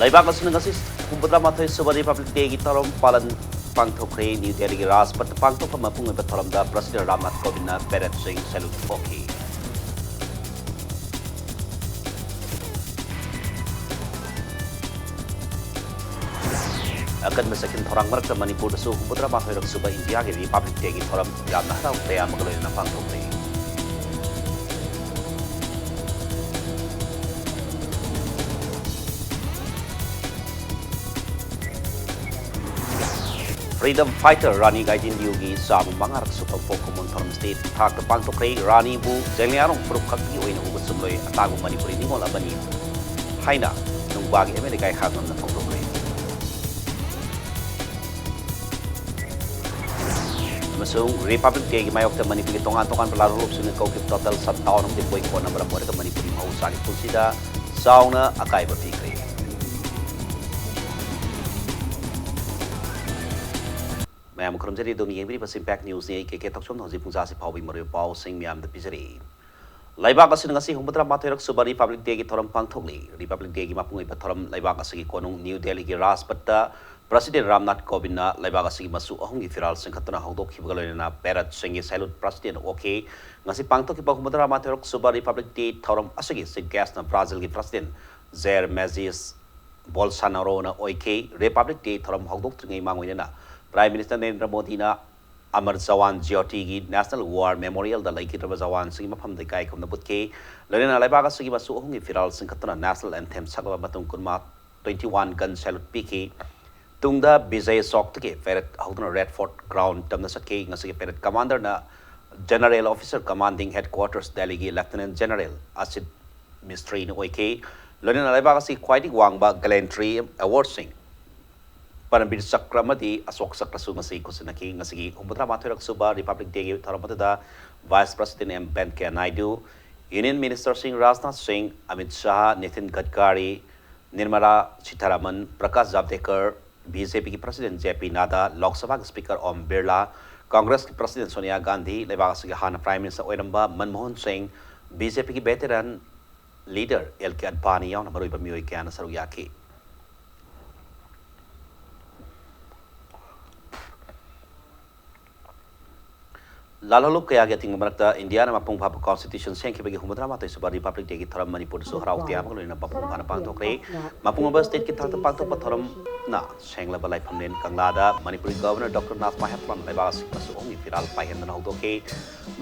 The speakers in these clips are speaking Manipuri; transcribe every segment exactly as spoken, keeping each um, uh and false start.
ꯂꯩꯕꯥꯛ ꯑꯁꯤꯅ ꯉꯁꯤ ꯍꯨꯝꯐꯨꯇꯔꯥ ꯃꯥꯊꯣꯏ ꯁꯨꯕ Republic Day ꯒꯤ ꯊꯧꯔꯝ ꯄꯥꯂꯟ ꯄꯥꯡꯊꯣꯛꯈ꯭ꯔꯦ꯫ ꯅ꯭ꯌꯨ ꯗꯦꯜꯂꯤꯒꯤ ꯔꯥꯖꯄꯊꯇ ꯄꯥꯡꯊꯣꯛꯄ ꯃꯄꯨꯡ ꯑꯣꯏꯕ ꯊꯧꯔꯝꯗ President ꯔꯥꯝꯅꯥꯊ ꯀꯣꯕꯤꯟꯗꯅ parade ꯁꯤꯡ salute ꯑꯣꯛꯈꯤ꯫ ꯑꯀꯟꯕ ꯆꯦꯛꯁꯤꯟ ꯊꯧꯔꯥꯡ ꯃꯔꯛꯇ ꯃꯅꯤꯄꯨꯔꯗꯁꯨ ꯍꯨꯝꯐꯨꯇꯔꯥ ꯃꯥꯊꯣꯏꯔꯛ ꯁꯨꯕ ꯏꯟꯗꯤꯌꯥꯒꯤ Republic Day ꯒꯤ ꯊꯧꯔꯝ ꯌꯥꯝꯅ ꯍꯔꯥꯎ ꯇꯌꯥꯝꯕꯒ ꯂꯣꯏꯅꯅ ꯄꯥꯡꯊꯣꯛꯈ꯭ꯔꯦ꯫ Freedom fighter ꯔꯥꯅꯤ ꯒꯥꯏꯗꯤꯟꯂꯤꯌꯨꯒꯤ ꯆꯥꯝꯃ ꯃꯉꯥꯔꯛ ꯁꯨꯕ ꯄꯣꯛ ꯀꯨꯝꯑꯣꯟ ꯊꯧꯔꯝ state ꯊꯥꯛꯇ ꯄꯥꯡꯊꯣꯛꯈ꯭ꯔꯦ꯫ ꯔꯥꯅꯤꯕꯨ ꯖꯦꯡꯂꯤꯌꯥꯡꯔꯣꯡ ꯐꯨꯔꯨꯞ ꯈꯛꯀꯤ ꯑꯣꯏꯅ ꯎꯕ ꯆꯨꯝꯂꯣꯏ ꯑꯇꯥꯡꯕ ꯃꯅꯤꯄꯨꯔꯤ ꯅꯤꯉꯣꯜ ꯑꯃꯅꯤ ꯍꯥꯏꯅ ꯅꯨꯡꯕꯥꯒꯤ ꯑꯦꯝ ꯑꯦꯜ ꯑꯦ ꯀꯥꯏꯈꯥ ꯉꯝꯅ ꯐꯣꯡꯗꯣꯛꯈ꯭ꯔꯦ꯫ ꯑꯃꯁꯨꯡ Republic Day ꯒꯤ ꯃꯥꯌꯣꯛꯇ ꯃꯅꯤꯄꯨꯔꯒꯤ ꯇꯣꯉꯥꯟ ꯇꯣꯉꯥꯟꯕ ꯂꯥꯜꯍꯧꯂꯨꯞꯁꯤꯡꯅ ꯀꯧꯈꯤꯕ total shutdown ꯑꯃꯗꯤ boycott ꯅ ꯃꯔꯝ ꯑꯣꯏꯔꯒ ꯃꯅꯤꯄꯨꯔꯤ ꯃꯍꯧꯁꯥꯒꯤ ꯄꯨꯟꯁꯤꯗ ꯆꯥꯎꯅ ꯑꯀꯥꯏꯕ ꯄꯤꯈ꯭ꯔꯦ꯫ ꯃꯌꯥꯝ ꯈꯨꯔꯨꯝꯖꯔꯤ, ꯑꯗꯨꯝ ꯌꯦꯡꯕꯤꯔꯤꯕꯁꯤ Impact News ꯅꯤ꯫ ꯑꯩ ꯀꯦ ꯀꯦ ꯊꯣꯛꯆꯣꯝꯅ ꯍꯧꯖꯤꯛ ꯄꯨꯡꯖꯥꯁꯤ ꯐꯥꯎꯕꯒꯤ ꯃꯔꯨꯑꯣꯏꯕ ꯄꯥꯎꯁꯤꯡ ꯃꯌꯥꯝꯗ ꯄꯤꯖꯔꯤ꯫ ꯂꯩꯕꯥꯛ ꯑꯁꯤꯅ ꯉꯁꯤ ꯍꯨꯝꯐꯨꯇꯔꯥ ꯃꯥꯊꯣꯏꯔꯛ ꯁꯨꯕ Republic Day ꯒꯤ ꯊꯧꯔꯝ ꯄꯥꯡꯊꯣꯛꯂꯤ꯫ Republic Day ꯒꯤ ꯃꯄꯨꯡ ꯑꯣꯏꯕ ꯊꯧꯔꯝ ꯂꯩꯕꯥꯛ ꯑꯁꯤꯒꯤ ꯀꯣꯅꯨꯡ ꯅ꯭ꯌꯨ ꯗꯦꯜꯂꯤꯒꯤ ꯔꯥꯖꯄꯊꯇ President ꯔꯥꯝꯅꯥꯊ ꯀꯣꯕꯤꯟꯗꯅ ꯂꯩꯕꯥꯛ ꯑꯁꯤꯒꯤ ꯃꯆꯨ ꯑꯍꯨꯝꯒꯤ ꯐꯤꯔꯥꯜ ꯆꯤꯡꯈꯠꯇꯨꯅ ꯍꯧꯗꯣꯛꯈꯤꯕꯒ ꯂꯣꯏꯅꯅ parade ꯁꯤꯡꯒꯤ salute President ꯑꯣꯛꯈꯤ꯫ ꯉꯁꯤ ꯄꯥꯡꯊꯣꯛꯈꯤꯕ ꯍꯨꯝꯐꯨꯇꯔꯥ ꯃꯥꯊꯣꯏꯔꯛ ꯁꯨꯕ Republic Day ꯊꯧꯔꯝ ꯑꯁꯤꯒꯤ chief guest ꯅ Brazil ꯒꯤ President Jair Messias Bolsonaro ꯅ ꯑꯣꯏꯈꯤ꯫ Republic Day ꯊꯧꯔꯝ ꯍꯧꯗꯣꯛꯇ꯭ꯔꯤꯉꯩ ꯃꯥꯡꯑꯣꯏꯅꯅ Prime Minister ꯅꯔꯦꯟꯗ꯭ꯔ ꯃꯣꯗꯤꯅ ꯑꯃꯔ ꯖꯋꯥꯟ ꯖ꯭ꯌꯣꯇꯤꯒꯤ National War Memorial ꯗ ꯂꯩꯈꯤꯗ꯭ꯔꯕ ꯖꯋꯥꯟꯁꯤꯡꯒꯤ ꯃꯐꯝꯗ ꯏꯀꯥꯏ ꯈꯨꯝꯅꯕ ꯎꯠꯈꯤ꯫ ꯂꯣꯏꯅꯅ ꯂꯩꯕꯥꯛ ꯑꯁꯤꯒꯤ ꯃꯆꯨ ꯑꯍꯨꯝꯒꯤ ꯐꯤꯔꯥꯜ ꯆꯤꯡꯈꯠꯇꯨꯅ National Anthem ꯁꯛꯂꯕ ꯃꯇꯨꯡ ꯀꯨꯟꯃꯉꯥ twenty one gun salute ꯄꯤꯈꯤ꯫ ꯇꯨꯡꯗ Bijay ꯆꯧꯛꯇꯒꯤ parade ꯍꯧꯗꯨꯅ Red Fort ground ꯇꯝꯅ ꯆꯠꯈꯤ꯫ ꯉꯁꯤꯒꯤ parade commander ꯅ General Officer Commanding Headquarters ꯗꯦꯜꯂꯤꯒꯤ Lieutenant General ꯑꯁꯤꯠ ꯃꯤꯁꯇ꯭ꯔꯤꯅ ꯑꯣꯏꯈꯤ꯫ ꯂꯣꯏꯅꯅ ꯂꯩꯕꯥꯛ ꯑꯁꯤ ꯈ꯭ꯋꯥꯏꯗꯒꯤ ꯋꯥꯡꯕ gallantry award ꯁꯤꯡ ꯄꯔꯝꯕꯤꯔ ꯆꯀ꯭ꯔ ꯑꯃꯗꯤ ꯑꯁꯣꯛ ꯆꯀ꯭ꯔꯁꯨ ꯉꯁꯤ ꯈꯨꯠꯁꯤꯟꯅꯈꯤ꯫ ꯉꯁꯤꯒꯤ ꯍꯨꯝꯐꯨꯇꯔꯥ ꯃꯥꯊꯣꯏꯔꯛ ꯁꯨꯕ Republic Day ꯒꯤ ꯊꯧꯔꯝ ꯑꯗꯨꯗ Vice President M Venkaiah Naidu, Union Minister ꯁꯤꯡ Rajnath Singh, Amit Shah, Nitin Gadkari, Nirmala Sitharaman, Prakash Javadekar, B J P ꯒꯤ President ꯖꯦ ꯄꯤ ꯅꯥꯗꯥ, ꯂꯣꯛ ꯁꯚꯥꯒꯤ Speaker ꯑꯣꯝ ꯕꯤꯔꯂꯥ, ꯀꯪꯒ꯭ꯔꯦꯁꯀꯤ President ꯁꯣꯅꯤꯌꯥ ꯒꯥꯟꯙꯤ, ꯂꯩꯕꯥꯛ ꯑꯁꯤꯒꯤ ꯍꯥꯟꯅ Prime Minister ꯑꯣꯏꯔꯝꯕ ꯃꯟꯃꯣꯍꯟ ꯁꯤꯡ, ꯕꯤ ꯖꯦ ꯄꯤ ꯒꯤ veteran leader ꯑꯦꯜ ꯀꯦ ꯑꯗꯚꯥꯅꯤ ꯌꯥꯎꯅ ꯃꯔꯨꯑꯣꯏꯕ ꯃꯤꯑꯣꯏ ꯀꯌꯥꯅ ꯁꯔꯨꯛ ꯌꯥꯈꯤ꯫ ꯂꯥꯜꯍꯧꯂꯨꯞ ꯀꯌꯥꯒꯤ ꯑꯊꯤꯡꯕ ꯃꯔꯛꯇ ꯏꯟꯗꯤꯌꯥꯅ ꯃꯄꯨꯡ ꯐꯥꯕ Constitution ꯁꯦꯝꯈꯤꯕꯒꯤ ꯍꯨꯝꯐꯨꯇꯔꯥ ꯃꯥꯊꯣꯏ ꯁꯨꯕ Republic Day ꯒꯤ ꯊꯧꯔꯝ ꯃꯅꯤꯄꯨꯔꯗꯁꯨ ꯍꯔꯥꯎ ꯇꯌꯥꯝꯕꯒ ꯂꯣꯏꯅꯅ ꯃꯄꯨꯡ ꯐꯥꯅ ꯄꯥꯡꯊꯣꯛꯈ꯭ꯔꯦ꯫ ꯃꯄꯨꯡ ꯑꯣꯏꯕ state ꯀꯤ ꯊꯥꯛꯇ ꯄꯥꯡꯊꯣꯛꯄ ꯊꯧꯔꯝꯅ ꯁꯦꯡꯂꯕ ꯂꯥꯏꯐꯝꯂꯦꯟ ꯀꯪꯂꯥꯗ ꯃꯅꯤꯄꯨꯔꯒꯤ Governor Doctor ꯅꯥꯖꯃꯥ ꯍꯦꯞꯇꯨꯂꯥꯅ ꯂꯩꯕꯥꯛ ꯑꯁꯤ ꯃꯆꯨ ꯑꯍꯨꯝꯒꯤ ꯐꯤꯔꯥꯜ ꯄꯥꯏꯍꯟꯗꯨꯅ ꯍꯧꯗꯣꯛꯈꯤ꯫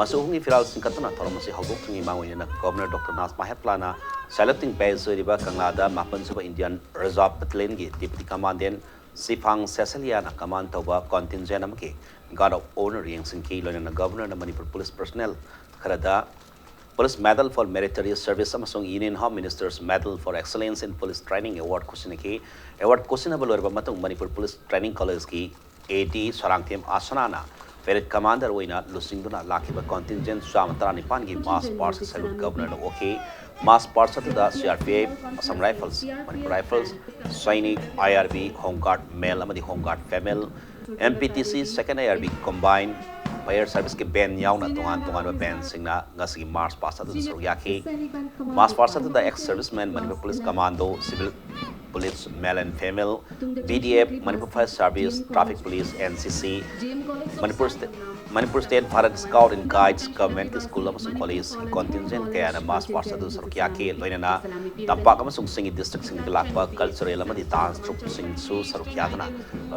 ꯃꯆꯨ ꯑꯍꯨꯝꯒꯤ ꯐꯤꯔꯥꯜ ꯆꯤꯡꯈꯠꯇꯨꯅ ꯊꯧꯔꯝ ꯑꯁꯤ ꯍꯧꯗꯣꯛꯇ꯭ꯔꯤꯉꯩ ꯃꯃꯥꯡ ꯑꯣꯏꯅ Governor Doctor ꯅꯥꯖꯃꯥ ꯍꯦꯞꯇꯨꯂꯥꯅ ꯁꯦꯂꯨꯠ ꯄꯥꯏꯖꯔꯤꯕ ꯀꯪꯂꯥꯗ ꯃꯥꯄꯟ ꯁꯨꯕ Indian Reserve Battalion ꯒꯤ Deputy Commandant ꯁꯤꯐꯥꯡ ꯁꯦꯁꯦꯂꯤꯌꯥꯅ command ꯇꯧꯕ contingent ꯑꯃꯒꯤ Guard of Honour ꯌꯦꯡꯁꯤꯟꯈꯤ꯫ ꯂꯣꯏꯅꯅ Governor ꯅ ꯃꯅꯤꯄꯨꯔ police personnel ꯈꯔꯗ Police Medal for Meritorious Service ꯑꯃꯁꯨꯡ Union Home Minister's Medal for Excellence in Police Training Award ꯈꯨꯠꯁꯤꯟꯅꯈꯤ꯫ Award ꯈꯨꯠꯁꯤꯟꯅꯕ ꯂꯣꯏꯔꯕ ꯃꯇꯨꯡ ꯃꯅꯤꯄꯨꯔ Police Training College ꯀꯤ A D Sarangthem ꯑꯁꯅꯥꯅ parade commander ꯑꯣꯏꯅ ꯂꯨꯆꯤꯡꯗꯨꯅ ꯂꯥꯛꯈꯤꯕ contingent ꯆꯥꯝꯃ ꯇꯔꯥꯅꯤꯄꯥꯟꯒꯤ march past salute Governor ꯅ ꯑꯣꯛꯈꯤ꯫ March past ꯑꯗꯨꯗ C R P F, Assam Rifles, Manipur Rifles, Sainik, I R B, Home Guard Male ꯑꯃꯗꯤ Home Guard Female, M P T C, Second I R B Combined, Fire Service ꯀꯤ band ꯌꯥꯎꯅ ꯇꯣꯉꯥꯟ ꯇꯣꯉꯥꯟꯕ band ꯁꯤꯡꯅ ꯉꯁꯤꯒꯤ march past ꯑꯗꯨꯗ ꯁꯔꯨꯛ ꯌꯥꯈꯤ꯫ March past ꯑꯗꯨꯗ ex serviceman, Manipur Police Commando, Civil Police Male and Female, B D F, Manipur Fire Service, Traffic Police, N C C, Manipur State, Manipur State Bharat Scout and Guides, Government School ꯑꯃꯁꯨꯡ College contingent ꯀꯌꯥꯅ march past ꯑꯗꯨ ꯁꯔꯨꯛ ꯌꯥꯈꯤ꯫ ꯂꯣꯏꯅꯅ ꯇꯝꯄꯥꯛ ꯑꯃꯁꯨꯡ ꯆꯤꯡꯒꯤ district ꯁꯤꯡꯗꯒꯤ ꯂꯥꯛꯄ cultural ꯑꯃꯗꯤ dance troupe ꯁꯤꯡꯁꯨ ꯁꯔꯨꯛ ꯌꯥꯗꯨꯅ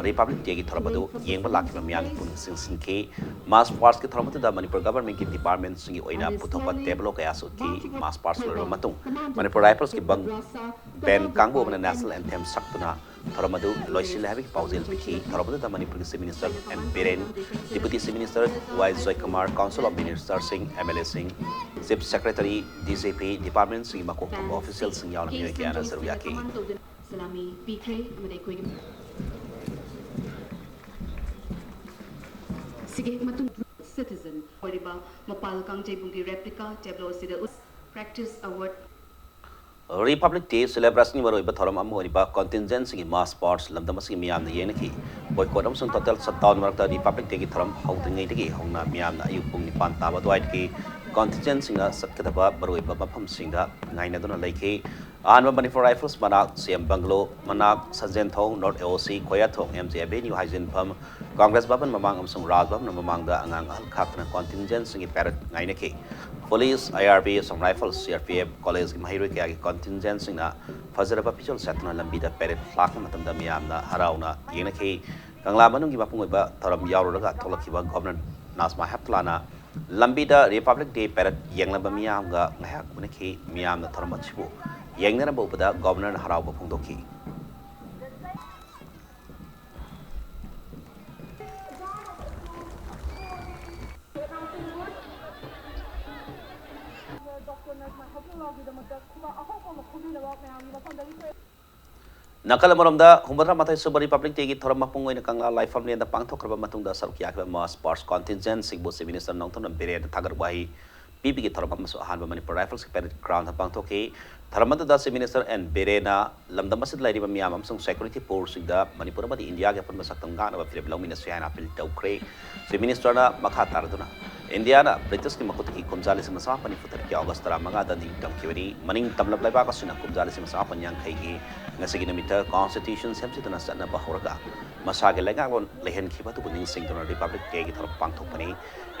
Republic Day ꯒꯤ ꯊꯧꯔꯝ ꯑꯗꯨ ꯌꯦꯡꯕ ꯂꯥꯛꯈꯤꯕ ꯃꯤꯌꯥꯝꯒꯤ ꯄꯨꯛꯅꯤꯡ ꯆꯤꯡꯁꯤꯟꯈꯤ꯫ March past ꯀꯤ ꯊꯧꯔꯝ ꯑꯗꯨꯗ ꯃꯅꯤꯄꯨꯔ government ꯀꯤ department ꯁꯤꯡꯒꯤ ꯑꯣꯏꯅ ꯄꯨꯊꯣꯛꯄ tableau ꯀꯌꯥꯁꯨ ꯎꯠꯈꯤ꯫ March past ꯂꯣꯏꯔꯕ ꯃꯇꯨꯡ Manipur Rifles ꯀꯤ band ꯀꯥꯡꯕꯨ ꯑꯃꯅ national anthem ꯁꯛꯇꯨꯅ ꯊꯧꯔꯝ ꯑꯗꯨ ꯂꯣꯏꯁꯤꯜꯂꯦ ꯍꯥꯏꯕꯒꯤ ꯄꯥꯎꯖꯦꯜ ꯄꯤꯈꯤ꯫ ꯊꯧꯔꯝ ꯑꯗꯨꯗ ꯃꯅꯤꯄꯨꯔꯒꯤ Chief Minister N Biren, Deputy Chief Minister Y Joykumar, Council of Minister ꯁꯤꯡ, M L A ꯁꯤꯡ, Chief Secretary, D G P, department ꯁꯤꯡꯒꯤ ꯃꯀꯣꯛ ꯊꯣꯡꯕ official ꯁꯤꯡ ꯌꯥꯎꯅ ꯃꯤꯑꯣꯏ ꯀꯌꯥꯅ ꯁꯔꯨꯛ ꯌꯥꯈꯤ꯫ ꯁꯂꯥꯃꯤ ꯄꯤꯈ꯭ꯔꯦ ꯑꯃꯗꯤ ꯑꯩꯈꯣꯏꯒꯤ ꯁꯤꯒꯤ ꯍꯦꯛ ꯃꯇꯨꯡ citizen ꯑꯣꯏꯔꯤꯕ ꯃꯄꯥꯜ ꯀꯥꯡꯖꯩꯕꯨꯡꯒꯤ replica tableau ꯑꯁꯤꯗ ꯎꯠ-, practice award Republic Day celebration ꯒꯤ ꯃꯔꯨꯑꯣꯏꯕ ꯊꯧꯔꯝ ꯑꯃ ꯑꯣꯏꯔꯤꯕ contingent ꯁꯤꯡꯒꯤ march past ꯂꯝꯗꯝ ꯑꯁꯤꯒꯤ ꯃꯤꯌꯥꯝꯅ ꯌꯦꯡꯅꯈꯤ꯫ Boycott ꯑꯃꯁꯨꯡ total shutdown ꯃꯔꯛꯇ Republic Day ꯒꯤ ꯊꯧꯔꯝ ꯍꯧꯗ꯭ꯔꯤꯉꯩꯗꯒꯤ ꯍꯧꯅ ꯃꯤꯌꯥꯝꯅ ꯑꯌꯨꯛ ꯄꯨꯡ ꯅꯤꯄꯥꯟ ꯇꯥꯕ ꯑꯗꯨꯋꯥꯏꯗꯒꯤ ꯀꯟꯇꯤꯟꯖꯦꯟꯁꯤꯡꯅ ꯆꯠꯀꯗꯕ ꯃꯔꯨꯑꯣꯏꯕ ꯃꯐꯝꯁꯤꯡꯗ ꯉꯥꯏꯅꯗꯨꯅ ꯂꯩꯈꯤ꯫ ꯑꯍꯥꯟꯕ ꯃꯅꯤꯄꯨꯔ ꯔꯥꯏꯐꯜꯁ ꯃꯅꯥꯛ, ꯁꯤ ꯑꯦꯝ ꯕꯪꯒꯂꯣ ꯃꯅꯥꯛ, ꯁꯟꯖꯦꯟꯊꯣꯡ, north A O C, Khoyathong, M J avenue, Haijinpham, Congress Bhavan ꯃꯃꯥꯡ ꯑꯃꯁꯨꯡ ꯔꯥꯖ ꯚꯕꯟ ꯃꯃꯥꯡꯗ ꯑꯉꯥꯡ ꯑꯍꯜ ꯈꯥꯛꯇꯅ ꯀꯟꯇꯤꯟꯖꯦꯟꯁꯤꯡꯒꯤ ꯄꯦꯔꯦꯗ ꯉꯥꯏꯅꯈꯤ꯫ Police, I R B, Assam rifles, C R P F, ꯀꯣꯂꯦꯖꯀꯤ ꯃꯍꯩꯔꯣꯏ ꯀꯌꯥꯒꯤ ꯀꯟꯇꯤꯟꯖꯦꯟꯁꯤꯡꯅ ꯐꯖꯔꯕ ꯐꯤꯖꯣꯜ ꯁꯦꯠꯇꯨꯅ ꯂꯝꯕꯤꯗ ꯄꯦꯔꯦꯗ ꯂꯥꯛꯄ ꯃꯇꯝꯗ ꯃꯤꯌꯥꯝꯅ ꯍꯔꯥꯎꯅ ꯌꯦꯡꯅꯈꯤ꯫ ꯀꯪꯂꯥ ꯃꯅꯨꯡꯒꯤ ꯃꯄꯨꯡ ꯑꯣꯏꯕ ꯊꯧꯔꯝ ꯌꯥꯎꯔꯨꯔꯒ ꯊꯣꯛꯂꯛꯈꯤꯕ ꯒꯣꯚꯔꯅꯔ ꯅꯥꯖꯃꯥ ꯍꯦꯞꯇꯨꯂꯥꯅ ꯂꯝꯕꯤꯗ ꯔꯤꯄꯕ꯭ꯂꯤꯛ ꯗꯦ ꯄꯦꯔꯦꯗ ꯌꯦꯡꯂꯝꯕ ꯃꯤꯌꯥꯝꯒ ꯉꯥꯏꯍꯥꯛ ꯎꯅꯈꯤ꯫ ꯃꯤꯌꯥꯝꯅ ꯊꯧꯔꯝ ꯑꯁꯤꯕꯨ ꯌꯦꯡꯅꯔꯝꯕ ꯎꯕꯗ ꯒꯣꯚꯔꯅꯔꯅ ꯍꯔꯥꯎꯕ ꯐꯣꯡꯗꯣꯛꯈꯤ꯫ ꯅꯥꯀꯜ ꯑꯃꯔꯣꯝꯗ, ꯍꯨꯝꯐꯨꯇꯔꯥ ꯃꯥꯊꯣꯏ ꯁꯨꯕ ꯔꯤꯄꯕ꯭ꯂꯤꯛ ꯗꯦꯒꯤ ꯊꯧꯔꯝ ꯃꯄꯨꯡ ꯑꯣꯏꯅ ꯀꯪꯂꯥ ꯂꯥꯏꯐꯝꯂꯦꯟꯗ ꯄꯥꯡꯊꯣꯛꯈ꯭ꯔꯕ ꯃꯇꯨꯡꯗ ꯁꯔꯨꯛ ꯌꯥꯈꯤꯕ ꯃꯥꯔꯆ ꯄꯥꯁ ꯀꯟꯇꯤꯟꯖꯦꯟꯁꯤꯡꯕꯨ ꯆꯤꯐ ꯃꯤꯅꯤꯁꯇꯔ ꯅꯣꯡꯊꯣꯝꯕꯝ ꯕꯤꯔꯦꯟꯅ ꯊꯥꯒꯠ ꯋꯥꯍꯩ ꯄꯤꯕꯒꯤ ꯊꯧꯔꯝ ꯑꯃꯁꯨ ꯑꯍꯥꯟꯕ ꯃꯅꯤꯄꯨꯔ ꯔꯥꯏꯐꯜꯁꯀꯤ ꯄꯦꯔꯦꯗ ꯒ꯭ꯔꯥꯎꯟꯗ ꯄꯥꯡꯊꯣꯛꯈꯤ꯫ ꯊꯧꯔꯝ ꯑꯗꯨꯗ ꯆꯤꯐ ꯃꯤꯅꯤꯁꯇꯔ ꯑꯦꯟ ꯕꯤꯔꯦꯟꯅ ꯂꯝꯗꯝ ꯑꯁꯤꯗ ꯂꯩꯔꯤꯕ ꯃꯤꯌꯥꯝ ꯑꯃꯁꯨꯡ ꯁꯦꯀ꯭ꯌꯨꯔꯤꯇꯤ ꯐꯣꯔꯁꯁꯤꯡꯗ ꯃꯅꯤꯄꯨꯔ ꯑꯃꯗꯤ ꯏꯟꯗꯤꯌꯥꯒꯤ ꯑꯄꯨꯟꯕ ꯁꯛꯇꯝ ꯉꯥꯛꯅꯕ ꯐꯤꯔꯦꯞ ꯂꯧꯃꯤꯟꯅꯁꯤ ꯍꯥꯏꯅ ꯑꯄꯤꯜ ꯇꯧꯈ꯭ꯔꯦ꯫ ꯆꯤꯐ ꯃꯤꯅꯤꯁꯇꯔꯅ ꯃꯈꯥ ꯇꯥꯔꯗꯨꯅ, ꯏꯟꯗꯤꯌꯥꯅ ꯕ꯭ꯔꯤꯇꯤꯁꯀꯤ ꯃꯈꯨꯠꯇꯒꯤ ꯀꯨꯝꯖꯥ ꯂꯤꯁꯤꯡ ꯑꯃ ꯆꯥꯃꯥꯄꯟ ꯅꯤꯐꯨ ꯇꯔꯦꯠꯀꯤ ꯑꯣꯒꯁ ꯇꯔꯥꯃꯉꯥꯗ ꯅꯤꯡꯇꯝꯈꯤꯕꯅꯤ꯫ ꯃꯅꯤꯡ ꯇꯝꯂꯕ ꯂꯩꯕꯥꯛ ꯑꯁꯤꯅ ꯀꯨꯝꯖꯥ ꯂꯤꯁꯤꯡ ꯑꯃ ꯆꯥꯃꯥꯄꯟ ꯌꯥꯡꯈꯩꯒꯤ ꯉꯁꯤꯒꯤ ꯅꯨꯃꯤꯠꯇ ꯀꯣꯟꯁꯇꯤꯇ꯭ꯌꯨꯁꯟ ꯁꯦꯝꯖꯤꯟꯗꯨꯅ ꯆꯠꯅꯕ ꯍꯧꯔꯒ ꯃꯁꯥꯒꯤ ꯂꯩꯉꯥꯛꯂꯣꯟ ꯂꯩꯍꯟꯈꯤꯕ ꯑꯗꯨꯕꯨ ꯅꯤꯡꯁꯤꯡꯗꯨꯅ ꯔꯤꯄꯕ꯭ꯂꯤꯛ ꯗꯦꯒꯤ ꯊꯧꯔꯝ ꯄꯥꯡꯊꯣꯛꯄꯅꯤ꯫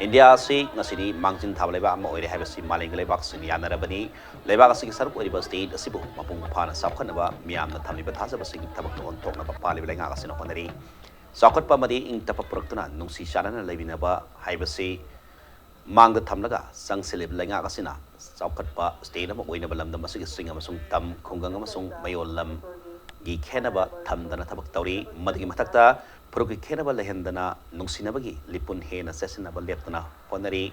ꯏꯟꯗꯤꯌꯥ ꯑꯁꯤ ꯉꯁꯤꯗꯤ ꯃꯥꯡꯖꯤꯟ ꯊꯥꯕ ꯂꯩꯕꯥꯛ ꯑꯃ ꯑꯣꯏꯔꯦ ꯍꯥꯏꯕꯁꯤ ꯃꯥꯂꯦꯝꯒꯤ ꯂꯩꯕꯥꯛꯁꯤꯡꯅ ꯌꯥꯅꯔꯕꯅꯤ꯫ ꯂꯩꯕꯥꯛ ꯑꯁꯤꯒꯤ ꯁꯔꯨꯛ ꯑꯣꯏꯔꯤꯕ ꯁ꯭ꯇꯦꯠ ꯑꯁꯤꯕꯨ ꯃꯄꯨꯡ ꯐꯥꯅ ꯆꯥꯎꯈꯠꯅꯕ ꯃꯤꯌꯥꯝꯅ ꯊꯝꯂꯤꯕ ꯊꯥꯖꯕꯁꯤꯡ ꯊꯕꯛꯇ ꯑꯣꯟꯊꯣꯛꯅꯕ ꯄꯥꯜꯂꯤꯕ ꯂꯩꯉꯥꯛ ꯑꯁꯤꯅ ꯍꯣꯠꯅꯔꯤ꯫ ꯆꯥꯎꯈꯠꯄ ꯑꯃꯗꯤ ꯏꯪ ꯇꯞꯄ ꯄꯨꯔꯛꯇꯨꯅ ꯅꯨꯡꯁꯤ ꯆꯥꯟꯅꯅ ꯂꯩꯃꯤꯟꯅꯕ ꯍꯥꯏꯕꯁꯤ ꯃꯥꯡꯗ ꯊꯝꯂꯒ ꯆꯪꯁꯤꯜꯂꯤꯕ ꯂꯩꯉꯥꯛ ꯑꯁꯤꯅ ꯆꯥꯎꯈꯠꯄ ꯁ꯭ꯇꯦꯠ ꯑꯃ ꯑꯣꯏꯅꯕ ꯂꯝꯗꯝ ꯑꯁꯤꯒꯤ ꯆꯤꯡ ꯑꯃꯁꯨꯡ ꯇꯝ, ꯈꯨꯡꯒꯪ ꯑꯃꯁꯨꯡ ꯃꯌꯣꯜ ꯂꯝꯒꯤ ꯈꯦꯠꯅꯕ ꯊꯝꯗꯅ ꯊꯕꯛ ꯇꯧꯔꯤ꯫ ꯃꯗꯨꯒꯤ ꯃꯊꯛꯇ ꯐꯨꯔꯨꯞꯀꯤ ꯈꯦꯠꯅꯕ ꯂꯩꯍꯟꯗꯅ ꯅꯨꯡꯁꯤꯅꯕꯒꯤ ꯂꯤꯄꯨꯟ ꯍꯦꯟꯅ ꯆꯦꯠꯁꯤꯟꯅꯕ ꯂꯦꯞꯇꯅ ꯍꯣꯠꯅꯔꯤ꯫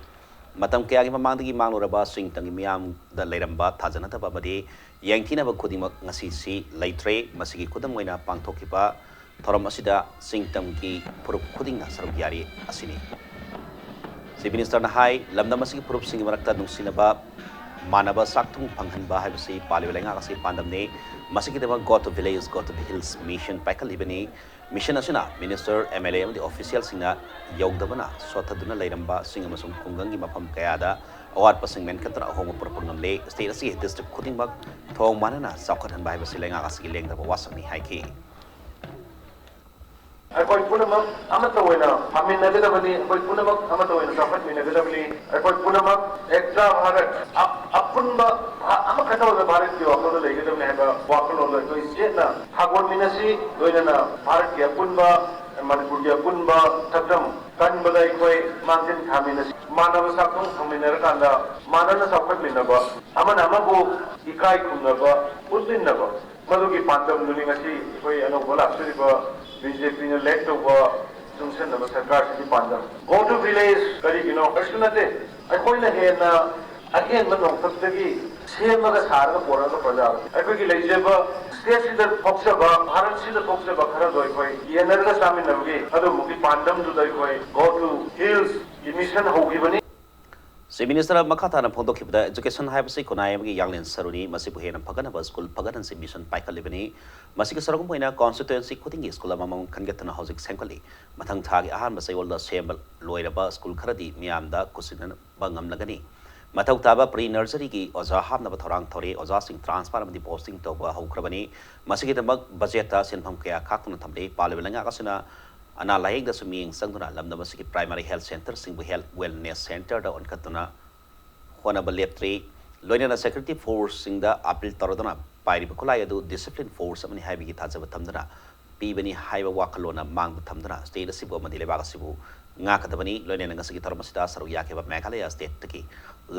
ꯃꯇꯝ ꯀꯌꯥꯒꯤ ꯃꯃꯥꯡꯗꯒꯤ ꯃꯥꯡꯂꯨꯔꯕ ꯆꯤꯡ ꯇꯝꯒꯤ ꯃꯤꯌꯥꯝꯗ ꯂꯩꯔꯝꯕ ꯊꯥꯖꯅꯗꯕ ꯑꯃꯗꯤ ꯌꯦꯡꯊꯤꯅꯕ ꯈꯨꯗꯤꯡꯃꯛ ꯉꯁꯤꯁꯤ ꯂꯩꯇ꯭ꯔꯦ꯫ ꯃꯁꯤꯒꯤ ꯈꯨꯗꯝ ꯑꯣꯏꯅ ꯄꯥꯡꯊꯣꯛꯈꯤꯕ ꯊꯧꯔꯝ ꯑꯁꯤꯗ ꯆꯤꯡ ꯇꯝꯒꯤ ꯐꯨꯔꯨꯞ ꯈꯨꯗꯤꯡꯅ ꯁꯔꯨꯛ ꯌꯥꯔꯤ ꯑꯁꯤꯅꯤ꯫ ꯆꯤꯐ ꯃꯤꯅꯤꯁꯇꯔꯅ ꯍꯥꯏ, ꯂꯝꯗꯝ ꯑꯁꯤꯒꯤ ꯐꯨꯔꯨꯞꯁꯤꯡꯒꯤ ꯃꯔꯛꯇ ꯅꯨꯡꯁꯤꯅꯕ, ꯃꯥꯟꯅꯕ ꯆꯥꯛꯊꯨꯡ ꯐꯪꯍꯟꯕ ꯍꯥꯏꯕꯁꯤ ꯄꯥꯜꯂꯤꯕ ꯂꯩꯉꯥꯛ ꯑꯁꯤꯒꯤ ꯄꯥꯟꯗꯝꯅꯤ꯫ ꯃꯁꯤꯒꯤꯗꯃꯛ Go to Village, Go to the Hills mission ꯄꯥꯏꯈꯠꯂꯤꯕꯅꯤ꯫ ꯃꯤꯁꯟ ꯑꯁꯤꯅ ꯃꯤꯅꯤꯁꯇꯔ, ꯑꯦꯝ ꯑꯦꯜ ꯑꯦ ꯑꯃꯗꯤ ꯑꯣꯐꯤꯁꯤꯌꯦꯜꯁꯤꯡꯅ ꯌꯧꯗꯕꯅ ꯁꯣꯠꯊꯗꯨꯅ ꯂꯩꯔꯝꯕ ꯆꯤꯡ ꯑꯃꯁꯨꯡ ꯈꯨꯡꯒꯪꯒꯤ ꯃꯐꯝ ꯀꯌꯥꯗ ꯑꯋꯥꯠꯄꯁꯤꯡ ꯃꯦꯟꯈꯠꯇꯨꯅ ꯑꯍꯣꯡꯕ ꯄꯨꯔꯛꯄ ꯉꯝꯂꯦ꯫ State ꯑꯁꯤꯒꯤ district ꯈꯨꯗꯤꯡꯃꯛ ꯊꯣꯡ ꯃꯥꯟꯅꯅ ꯆꯥꯎꯈꯠꯍꯟꯕ ꯍꯥꯏꯕꯁꯤ ꯂꯩꯉꯥꯛ ꯑꯁꯤꯒꯤ ꯂꯦꯡꯗꯕ ꯋꯥꯁꯛꯅꯤ ꯍꯥꯏꯈꯤ꯫ ꯑꯩꯈꯣꯏ ꯄꯨꯝꯅꯃꯛ ꯑꯃꯠꯇ ꯑꯣꯏꯅ ꯐꯝꯃꯤꯟꯅꯒꯗꯕꯅꯤ꯫ ꯑꯩꯈꯣꯏ ꯄꯨꯝꯅꯃꯛ ꯑꯃꯠꯇ ꯑꯣꯏꯅ ꯆꯥꯎꯈꯠꯃꯤꯟꯅꯒꯗꯕꯅꯤ꯫ ꯑꯩꯈꯣꯏ ꯄꯨꯝꯅꯃꯛ ꯑꯦꯛꯇ꯭ꯔꯥ ꯚꯥꯔꯠ, ꯑ-, ꯑꯄꯨꯟꯕ ꯚꯥ-, ꯑꯃꯈꯛꯇ ꯑꯣꯏꯕ ꯚꯥꯔꯠꯀꯤ ꯋꯥꯈꯜꯗ ꯂꯩꯒꯗꯕꯅꯤ ꯍꯥꯏꯕ ꯋꯥꯈꯜꯂꯣꯟꯗꯣ ꯑꯩꯈꯣꯏ ꯆꯦꯠꯅ ꯁꯥꯒꯣꯟꯃꯤꯟꯅꯁꯤ꯫ ꯂꯣꯏꯅꯅ ꯚꯥꯔꯠꯀꯤ ꯑꯄꯨꯟꯕ, ꯃꯅꯤꯄꯨꯔꯒꯤ ꯑꯄꯨꯟꯕ ꯁꯛꯇꯝ ꯀꯟꯕꯗ ꯑꯩꯈꯣꯏ ꯃꯥꯡꯖꯤꯜ ꯊꯥꯃꯤꯟꯅꯁꯤ꯫ ꯃꯥꯟꯅꯕ ꯆꯥꯛꯊꯣꯡ ꯊꯣꯡꯃꯤꯟꯅꯔꯀꯥꯟꯗ ꯃꯥꯟꯅꯅ ꯆꯥꯎꯈꯠꯃꯤꯟꯅꯕ, ꯑꯃꯅ ꯑꯃꯕꯨ ꯏꯀꯥꯏ ꯈꯨꯝꯅꯕ ꯎꯠꯃꯤꯟꯅꯕ, ꯃꯗꯨꯒꯤ ꯄꯥꯟꯗꯝꯗꯨꯅꯤ ꯉꯁꯤ ꯑꯩꯈꯣꯏ ꯑꯅꯧꯕ ꯂꯥꯛꯆꯔꯤꯕ ꯕꯤ ꯖꯦ ꯄꯤꯅ ꯂꯦꯗ ꯇꯧꯕ ꯆꯨꯡꯁꯤꯟꯅꯕ ꯁꯔꯀꯥꯔꯁꯤꯒꯤ ꯄꯥꯟꯗꯝ꯫ Go to village ꯀꯔꯤꯒꯤꯅꯣ? ꯀꯔꯤꯁꯨ ꯅꯠꯇꯦ꯫ ꯑꯩꯈꯣꯏꯅ ꯍꯦꯟꯅ ꯑꯍꯦꯟꯕ ꯅꯣꯡꯊꯛꯇꯒꯤ ꯁꯦꯝꯃꯒ ꯁꯥꯔꯒ ꯄꯣꯔꯛꯑꯒ ꯄ꯭ꯔꯖꯥ ꯑꯩꯈꯣꯏꯒꯤ ꯂꯩꯖꯕ ꯁ꯭ꯇꯦꯠꯁꯤꯗ ꯊꯣꯛꯆꯕ, ꯚꯥꯔꯠꯁꯤꯗ ꯊꯣꯛꯆꯕ ꯈꯔꯗꯣ ꯑꯩꯈꯣꯏ ꯌꯦꯟꯅꯔꯒ ꯆꯥꯃꯤꯟꯅꯕꯒꯤ ꯑꯗꯨꯒꯨꯝꯕꯒꯤ ꯄꯥꯟꯗꯝꯗꯨꯗ ꯑꯩꯈꯣꯏ Go to Hillsꯀꯤ ꯃꯤꯁꯟ ꯍꯧꯈꯤꯕꯅꯤ꯫ Chief Minister ꯃꯈꯥ ꯇꯥꯅ ꯐꯣꯡꯗꯣꯛꯈꯤꯕꯗ, education ꯍꯥꯏꯕꯁꯤ ꯈꯨꯟꯅꯥꯏ ꯑꯃꯒꯤ ꯌꯥꯡꯂꯦꯟ ꯁꯔꯨꯅꯤ꯫ ꯃꯁꯤꯕꯨ ꯍꯦꯟꯅ ꯐꯒꯠꯅꯕ ꯁ꯭ꯀꯨꯜ ꯐꯒꯠꯍꯟꯁꯤ ꯃꯤꯁꯟ ꯄꯥꯏꯈꯠꯂꯤꯕꯅꯤ꯫ ꯃꯁꯤꯒꯤ ꯁꯔꯨꯛ ꯑꯃ ꯑꯣꯏꯅ constituency ꯈꯨꯗꯤꯡꯒꯤ ꯁ꯭ꯀꯨꯜ ꯑꯃꯃꯝ ꯈꯟꯒꯠꯇꯨꯅ ꯍꯧꯖꯤꯛ ꯁꯦꯝꯒꯠꯂꯤ꯫ ꯃꯊꯪ ꯊꯥꯒꯤ ꯑꯍꯥꯟꯕ ꯆꯌꯣꯜꯗ ꯁꯦꯝꯕ ꯂꯣꯏꯔꯕ ꯁ꯭ꯀꯨꯜ ꯈꯔꯗꯤ ꯃꯤꯌꯥꯝꯗ ꯈꯨꯠꯁꯤꯟꯅꯕ ꯉꯝꯂꯒꯅꯤ꯫ ꯃꯊꯧ ꯇꯥꯕ pre nurseryꯒꯤ ꯑꯣꯖꯥ ꯍꯥꯞꯅꯕ ꯊꯧꯔꯥꯡ ꯇꯧꯔꯦ꯫ ꯑꯣꯖꯥꯁꯤꯡ transfer ꯑꯃꯗꯤ posting ꯇꯧꯕ ꯍꯧꯈ꯭ꯔꯕꯅꯤ꯫ ꯃꯁꯤꯒꯤꯗꯃꯛ budgetꯇ ꯁꯦꯟꯐꯝ ꯀꯌꯥ ꯈꯥꯛꯇꯨꯅ ꯊꯝꯂꯤ꯫ ꯄꯥꯜꯂꯤꯕ ꯂꯩꯉꯥꯛ ꯑꯁꯤꯅ ꯑꯅꯥ ꯂꯥꯌꯦꯡꯗꯁꯨ ꯃꯤꯠꯌꯦꯡ ꯆꯪꯗꯨꯅ ꯂꯝꯗꯝ ꯑꯁꯤꯒꯤ primary health centreꯁꯤꯡꯕꯨ health wellness centreꯗ ꯑꯣꯟꯈꯠꯇꯨꯅ ꯍꯣꯠꯅꯕ ꯂꯦꯞꯇ꯭ꯔꯤ꯫ ꯂꯣꯏꯅꯅ security forceꯁꯤꯡꯗ appeal ꯇꯧꯔꯗꯨꯅ ꯄꯥꯏꯔꯤꯕ ꯈꯨꯠꯂꯥꯏ ꯑꯗꯨ discipline force ꯑꯃꯅꯤ ꯍꯥꯏꯕꯒꯤ ꯊꯥꯖꯕ ꯊꯝꯗꯨꯅ ꯄꯤꯕꯅꯤ ꯍꯥꯏꯕ ꯋꯥꯈꯜꯂꯣꯟ ꯑꯃ ꯃꯥꯡꯗ ꯊꯝꯗꯨꯅ state ꯑꯁꯤꯕꯨ ꯑꯃꯗꯤ ꯂꯩꯕꯥꯛ ꯑꯁꯤꯕꯨ ꯉꯥꯛꯀꯗꯕꯅꯤ꯫ ꯂꯣꯏꯅꯅ ꯉꯁꯤꯒꯤ ꯊꯧꯔꯝ ꯑꯁꯤꯗ ꯁꯔꯨꯛ ꯌꯥꯈꯤꯕ Meghalaya stateꯇꯒꯤ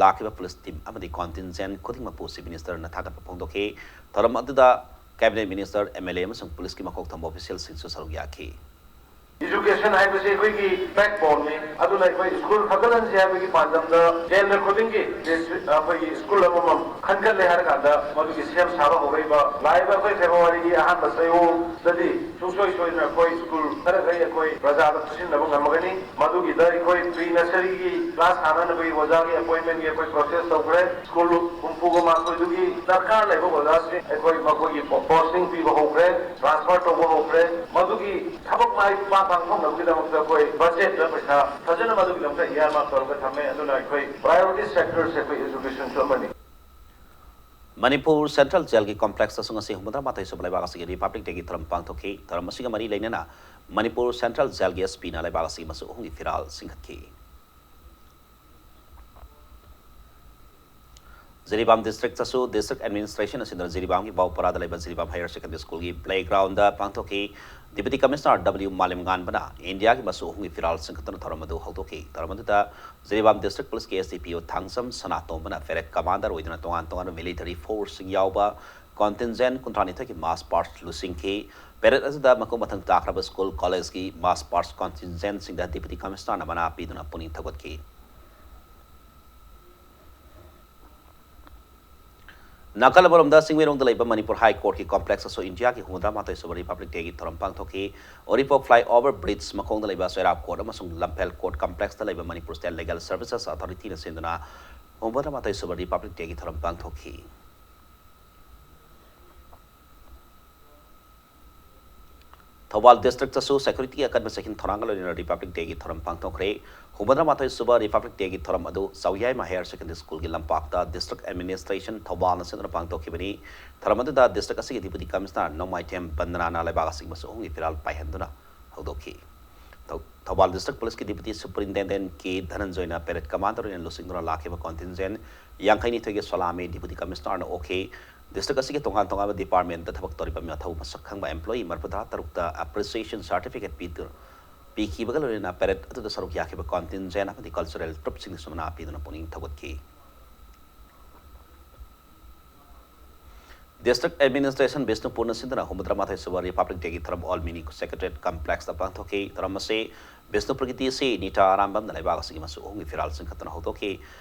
ꯂꯥꯛꯈꯤꯕ police team ꯑꯃꯗꯤ contingent ꯈꯨꯗꯤꯡꯃꯛꯄꯨ Chief Ministerꯅ ꯊꯥꯒꯠꯄ ꯐꯣꯡꯗꯣꯛꯈꯤ꯫ ꯊꯧꯔꯝ ꯑꯗꯨꯗ Cabinet Minister, M L A ꯑꯃꯁꯨꯡ policeꯀꯤ ꯃꯀꯣꯛ ꯊꯣꯡꯕ officialꯁꯤꯡꯁꯨ ꯁꯔꯨꯛ ꯌꯥꯈꯤ꯫ Education ꯍꯥꯏꯕꯁꯤ ꯑꯩꯈꯣꯏꯒꯤ backboneꯅꯤ꯫ ꯑꯗꯨꯅ ꯑꯩꯈꯣꯏ ꯁ꯭ꯀꯨꯜ ꯐꯒꯠꯍꯟꯁꯤ ꯍꯥꯏꯕꯒꯤ ꯄꯥꯟꯗꯝꯗ ꯀꯦꯟꯗ꯭ꯔ ꯈꯨꯗꯤꯡꯒꯤ district, ꯑꯩꯈꯣꯏꯒꯤ ꯁ꯭ꯀꯨꯜ ꯑꯃꯃꯝ ꯈꯟꯒꯠꯂꯦ ꯍꯥꯏꯔꯀꯥꯟꯗ ꯃꯗꯨꯒꯤ ꯁꯦꯝ ꯁꯥꯕ ꯍꯧꯔꯛꯏꯕ ꯂꯥꯛꯏꯕ ꯑꯩꯈꯣꯏ Februaryꯒꯤ ꯑꯍꯥꯟꯕ ꯆꯌꯣꯜꯗꯗꯤ ꯁꯨꯡꯁꯣꯏ ꯁꯣꯏꯗꯅ ꯑꯩꯈꯣꯏ ꯁ꯭ꯀꯨꯜ ꯈꯔꯈꯩ ꯑꯩꯈꯣꯏ ꯄ꯭ꯔꯖꯥꯗ ꯈꯨꯠꯁꯤꯟꯅꯕ ꯉꯝꯃꯒꯅꯤ꯫ ꯃꯗꯨꯒꯤꯗ ꯑꯩꯈꯣꯏ pre nurseryꯒꯤ class ꯁꯥꯟꯅꯅꯕꯒꯤ ꯑꯣꯖꯥꯒꯤ appointmentꯀꯤ ꯑꯩꯈꯣꯏ process ꯇꯧꯈ꯭ꯔꯦ꯫ ꯁ꯭ꯀꯨꯜ ꯍꯨꯝꯐꯨꯒ ꯑꯩꯈꯣꯏꯗꯨꯒꯤ ꯗꯔꯀꯥꯔ ꯂꯩꯕ ꯑꯣꯖꯥꯁꯤꯡ ꯑꯩꯈꯣꯏ ꯃꯈꯣꯏꯒꯤ ꯄꯣꯁꯇꯤꯡ ꯄꯤꯕ ꯍꯧꯈ꯭ꯔꯦ, ꯇ꯭ꯔꯥꯟꯁꯐꯔ ꯇꯧꯕ ꯍꯧꯈ꯭ꯔꯦ꯫ ꯃꯗꯨꯒꯤ ꯊꯕꯛ ꯃꯥꯏ ꯄꯥꯛ ꯄꯥꯡꯊꯣꯛꯅꯕꯒꯤꯗꯃꯛꯇ ꯑꯩꯈꯣꯏ ꯕꯖꯦꯠꯇ ꯄꯩꯁꯥ ꯐꯖꯅ ꯃꯗꯨꯒꯤꯗꯃꯛꯇ ꯏꯌꯥꯔꯃꯥꯔꯛ ꯇꯧꯔꯒ ꯊꯝꯃꯦ꯫ ꯑꯗꯨꯅ ꯑꯩꯈꯣꯏ ꯄ꯭ꯔꯥꯏꯌꯣꯔꯤꯇꯤ ꯁꯦꯛꯇꯔꯁꯦ ꯑꯩꯈꯣꯏ ꯑꯦꯖꯨꯀꯦꯁꯟꯁꯨ ꯑꯃꯅꯤ꯫ ꯃꯅꯤꯄꯨꯔ ꯁꯦꯟꯇ꯭ꯔꯦꯜ ꯖꯦꯜꯒꯤ ꯀꯣꯝꯄ꯭ꯂꯦꯛꯁꯇꯁꯨ ꯉꯁꯤ ꯍꯨꯝꯐꯨꯇꯔꯥ ꯃꯥꯊꯣꯏ ꯁꯨꯕ ꯂꯩꯕꯥꯛ ꯑꯁꯤꯒꯤ ꯔꯤꯄꯕ꯭ꯂꯤꯛ ꯗꯦꯒꯤ ꯊꯧꯔꯝ ꯄꯥꯡꯊꯣꯛꯈꯤ꯫ ꯊꯧꯔꯝ ꯑꯁꯤꯒ ꯃꯔꯤ ꯂꯩꯅꯅ ꯃꯅꯤꯄꯨꯔ ꯁꯦꯟꯇ꯭ꯔꯦꯜ ꯖꯦꯜꯒꯤ ꯑꯦꯁ ꯄꯤꯅ ꯂꯩꯕꯥꯛ ꯑꯁꯤꯒꯤ ꯃꯆꯨ ꯑꯍꯨꯝꯒꯤ ꯐꯤꯔꯥꯜ ꯆꯤꯡꯈꯠꯈꯤ꯫ ꯖꯤꯔꯤꯕꯥꯝ ꯗꯤꯁꯇ꯭ꯔꯤꯛꯇꯁꯨ ꯗꯤꯁꯇ꯭ꯔꯤꯛ ꯑꯦꯗꯃꯤꯅꯤꯁꯇ꯭ꯔꯦꯁꯟ ꯑꯁꯤꯅ ꯖꯤꯔꯤꯕꯥꯝꯒꯤ ꯕꯥꯎꯄꯔꯥꯗ ꯂꯩꯕ ꯖꯤꯔꯤꯕꯥꯝ ꯍꯥꯌꯔ ꯁꯦꯀꯦꯟꯗꯔꯤ ꯁ꯭ꯀꯨꯜꯒꯤ ꯄ꯭ꯂꯦꯒ꯭ꯔꯥꯎꯟꯗ ꯄꯥꯡꯊꯣꯛꯈꯤ꯫ ꯗꯤꯄꯨꯇꯤ ꯀꯃꯤꯁꯅꯔ ꯗꯕ꯭ꯂꯤꯎ ꯃꯥꯂꯦꯝꯉꯥꯟꯕꯅ ꯏꯟꯗꯤꯌꯥꯒꯤ ꯃꯆꯨ ꯑꯍꯨꯝꯒꯤ ꯐꯤꯔꯥꯜ ꯆꯤꯡꯈꯠꯇꯨꯅ ꯊꯧꯔꯝ ꯑꯗꯨ ꯍꯧꯗꯣꯛꯈꯤ꯫ ꯊꯧꯔꯝ ꯑꯗꯨꯗ ꯖꯤꯔꯤꯕꯥꯝ ꯗꯤꯁꯇ꯭ꯔꯤꯛ ꯄꯨꯂꯤꯁꯀꯤ ꯑꯦꯁ ꯗꯤ ꯄꯤ ꯑꯣ ꯊꯥꯡꯖꯝ ꯁꯅꯥꯇꯣꯝꯕꯅ ꯄꯦꯔꯦꯗ ꯀꯃꯥꯟꯗꯔ ꯑꯣꯏꯗꯨꯅ ꯇꯣꯉꯥꯟ ꯇꯣꯉꯥꯟꯕ ꯃꯤꯂꯤꯇꯔꯤ ꯐꯣꯔꯁꯁꯤꯡ ꯌꯥꯎꯕ ꯀꯣꯟꯇꯤꯟꯖꯦꯟ ꯀꯨꯟꯊ꯭ꯔꯥ ꯅꯤꯊꯣꯏꯒꯤ ꯃꯥꯔꯆ ꯄꯥꯁ꯭ꯠ ꯂꯨꯆꯤꯡꯈꯤ꯫ ꯄꯦꯔꯦꯗ ꯑꯁꯤꯗ ꯃꯀꯨꯝ ꯃꯊꯪ ꯇꯥꯈ꯭ꯔꯕ ꯁ꯭ꯀꯨꯜ ꯀꯣꯂꯦꯖꯀꯤ ꯃꯥꯔꯆ ꯄꯥꯁ꯭ꯠ ꯀꯣꯟꯇꯤꯟꯖꯦꯟꯁꯤꯡꯗ ꯗꯤꯄꯨꯇꯤ ꯀꯃꯤꯁꯅꯔꯅ ꯃꯅꯥ ꯄꯤꯗꯨꯅ ꯄꯨꯛꯅꯤꯡ ꯊꯧꯒꯠꯈꯤ꯫ ꯅꯥꯀꯜ ꯑꯃꯔꯣꯝꯗ ꯆꯤꯡꯃꯩꯔꯣꯡꯗ ꯂꯩꯕ ꯃꯅꯤꯄꯨꯔ ꯍꯥꯏ ꯀꯣꯔꯠꯀꯤ ꯀꯣꯝꯄ꯭ꯂꯦꯛꯁꯇꯁꯨ ꯏꯟꯗꯤꯌꯥꯒꯤ ꯍꯨꯝꯐꯨꯇꯔꯥ ꯃꯥꯊꯣꯏ ꯁꯨꯕ ꯔꯤꯄꯕ꯭ꯂꯤꯛ ꯗꯦꯒꯤ ꯊꯧꯔꯝ ꯄꯥꯡꯊꯣꯛꯈꯤ꯫ ꯎꯔꯤꯄꯣꯛ ꯐ꯭ꯂꯥꯏ ꯑꯣꯚꯔ ꯕ꯭ꯔꯤꯖ ꯃꯈꯣꯡꯗ ꯂꯩꯕ ꯆꯩꯔꯥꯛ ꯀꯣꯔꯠ ꯑꯃꯁꯨꯡ ꯂꯝꯐꯦꯜ ꯀꯣꯔꯠ ꯀꯣꯝꯄ꯭ꯂꯦꯛꯁꯇ ꯂꯩꯕ ꯃꯅꯤꯄꯨꯔ ꯁ꯭ꯇꯦꯠ ꯂꯤꯒꯦꯜ ꯁꯔꯚꯤꯁꯦꯁ ꯑꯊꯣꯔꯤꯇꯤꯅ ꯁꯤꯟꯗꯨꯅ ꯍꯨꯝꯐꯨꯇꯔꯥ ꯃꯥꯊꯣꯏ ꯁꯨꯕ ꯔꯤꯄꯕ꯭ꯂꯤꯛ ꯗꯦꯒꯤ ꯊꯧꯔꯝ ꯄꯥꯡꯊꯣꯛꯈꯤ꯫ ꯊꯧꯕꯥꯜ ꯗꯤꯁꯇ꯭ꯔꯤꯛꯇꯁꯨ ꯁꯦꯀ꯭ꯌꯨꯔꯤꯇꯤꯒꯤ ꯑꯀꯟꯕ ꯆꯦꯛꯁꯤꯟ ꯊꯧꯔꯥꯡꯒ ꯂꯣꯏꯅꯅ ꯔꯤꯄꯕ꯭ꯂꯤꯛ ꯗꯦꯒꯤ ꯊꯧꯔꯝ ꯄꯥꯡꯊꯣꯛꯈ꯭ꯔꯦ꯫ ꯍꯨꯝꯐꯨꯇꯔꯥ ꯃꯥꯊꯣꯏ ꯁꯨꯕ ꯔꯤꯄꯕ꯭ꯂꯤꯛ ꯗꯦꯒꯤ ꯊꯧꯔꯝ ꯑꯗꯨ ꯆꯥꯎꯌꯥꯏꯃ ꯍꯥꯌꯔ ꯁꯦꯀꯦꯟꯗꯔꯤ ꯁ꯭ꯀꯨꯜꯒꯤ ꯂꯝꯄꯥꯛꯇ ꯗꯤꯁꯇ꯭ꯔꯤꯛ ꯑꯦꯗꯃꯤꯅꯤꯁꯇ꯭ꯔꯦꯁꯟ ꯊꯧꯕꯥꯜꯅ ꯁꯤꯟꯗꯨꯅ ꯄꯥꯡꯊꯣꯛꯈꯤꯕꯅꯤ꯫ ꯊꯧꯔꯝ ꯑꯗꯨꯗ ꯗꯤꯁꯇ꯭ꯔꯤꯛ ꯑꯁꯤꯒꯤ ꯗꯤꯄꯨꯇꯤ ꯀꯃꯤꯁꯅꯔ ꯅꯣꯡꯃꯥꯏꯊꯦꯝ ꯕꯟꯗꯅꯥꯅ ꯂꯩꯕꯥꯛ ꯑꯁꯤꯒꯤ ꯃꯆꯨ ꯑꯍꯨꯝꯒꯤ ꯐꯤꯔꯥꯜ ꯄꯥꯏꯍꯟꯗꯨꯅ ꯍꯧꯗꯣꯛꯈꯤ꯫ ꯊꯧ-, ꯊꯧꯕꯥꯜ ꯗꯤꯁꯇ꯭ꯔꯤꯛ ꯄꯨꯂꯤꯁꯀꯤ ꯗꯤꯄꯨꯇꯤ ꯁꯨꯄꯔꯤꯟꯇꯦꯟꯗꯦꯟꯠ ꯀꯦ ꯙꯅꯟꯖꯣꯏꯅ ꯄꯦꯔꯦꯗ ꯀꯃꯥꯟꯗꯔ ꯑꯣꯏꯅ ꯂꯨꯆꯤꯡꯗꯨꯅ ꯂꯥꯛꯈꯤꯕ ꯀꯣꯟꯇꯤꯟꯖꯦꯟ ꯌꯥꯡꯈꯩ ꯅꯤꯊꯣꯏꯒꯤ ꯁꯂꯥꯃꯤ ꯗꯤꯄꯨꯇꯤ ꯀꯃꯤꯁꯅꯔꯅ ꯑꯣꯛꯈꯤ꯫ ꯗꯤꯁꯇ꯭ꯔꯤꯛ ꯑꯁꯤꯒꯤ ꯇꯣꯉꯥꯟ ꯇꯣꯉꯥꯟꯕ ꯗꯤꯄꯥꯔꯠꯃꯦꯟꯠꯇ ꯊꯕꯛ ꯇꯧꯔꯤꯕ ꯃꯊꯧ ꯃꯁꯛ ꯈꯪꯕ ꯑꯦꯝꯄ꯭ꯂꯣꯌꯤ ꯃꯔꯤꯐꯨꯇꯔꯥ ꯇꯔꯨꯛꯇ ꯑꯦꯄ꯭ꯔꯤꯁꯤꯌꯦꯁꯟ ꯁꯥꯔꯇꯤꯐꯤꯀꯦꯠ ꯄꯤꯗꯨ-, ꯄꯤꯈꯤꯕꯒ ꯂꯣꯏꯅꯅ ꯄꯦꯔꯦꯗ ꯑꯗꯨꯗ ꯁꯔꯨꯛ ꯌꯥꯈꯤꯕ ꯀꯣꯟꯇꯤꯟꯖꯦꯟ ꯑꯃꯗꯤ ꯀꯜꯆꯔꯦꯜ ꯇ꯭ꯔꯨꯞꯁꯤꯡꯗꯁꯨ ꯃꯅꯥ ꯄꯤꯗꯨꯅ ꯄꯨꯛꯅꯤꯡ ꯊꯧꯒꯠꯈꯤ꯫ ꯗꯤꯁꯇ꯭ꯔꯤꯛ ꯑꯦꯗꯃꯤꯅꯤꯁꯇ꯭ꯔꯦꯁꯟ ꯕꯤꯁꯅꯨꯄꯨꯔꯅ ꯁꯤꯟꯗꯨꯅ ꯍꯨꯝꯐꯨꯇꯔꯥ ꯃꯥꯊꯣꯏ ꯁꯨꯕ ꯔꯤꯄꯕ꯭ꯂꯤꯛ ꯗꯦꯒꯤ ꯊꯧꯔꯝ ꯑꯣꯜ ꯃꯤꯅꯤ ꯁꯦꯀ꯭ꯔꯦꯇꯔꯤꯌꯦꯠ ꯀꯝꯄ꯭ꯂꯦꯛꯁꯇ ꯄꯥꯡꯊꯣꯛꯈꯤ꯫ ꯊꯧꯔꯝ ꯑꯁꯤ ꯕꯤꯁꯅꯨꯄꯨꯔꯒꯤ ꯗꯤ ꯁꯤ ꯅꯤꯇꯥ ꯑꯔꯥꯝꯕꯝꯅ ꯂꯩꯕꯥꯛ ꯑꯁꯤꯒꯤ ꯃꯆꯨ ꯑꯍꯨꯝꯒꯤ ꯐꯤꯔꯥꯜ ꯆꯤꯡꯈꯠꯇꯨꯅ ꯍꯧꯗꯣꯛꯈꯤ꯫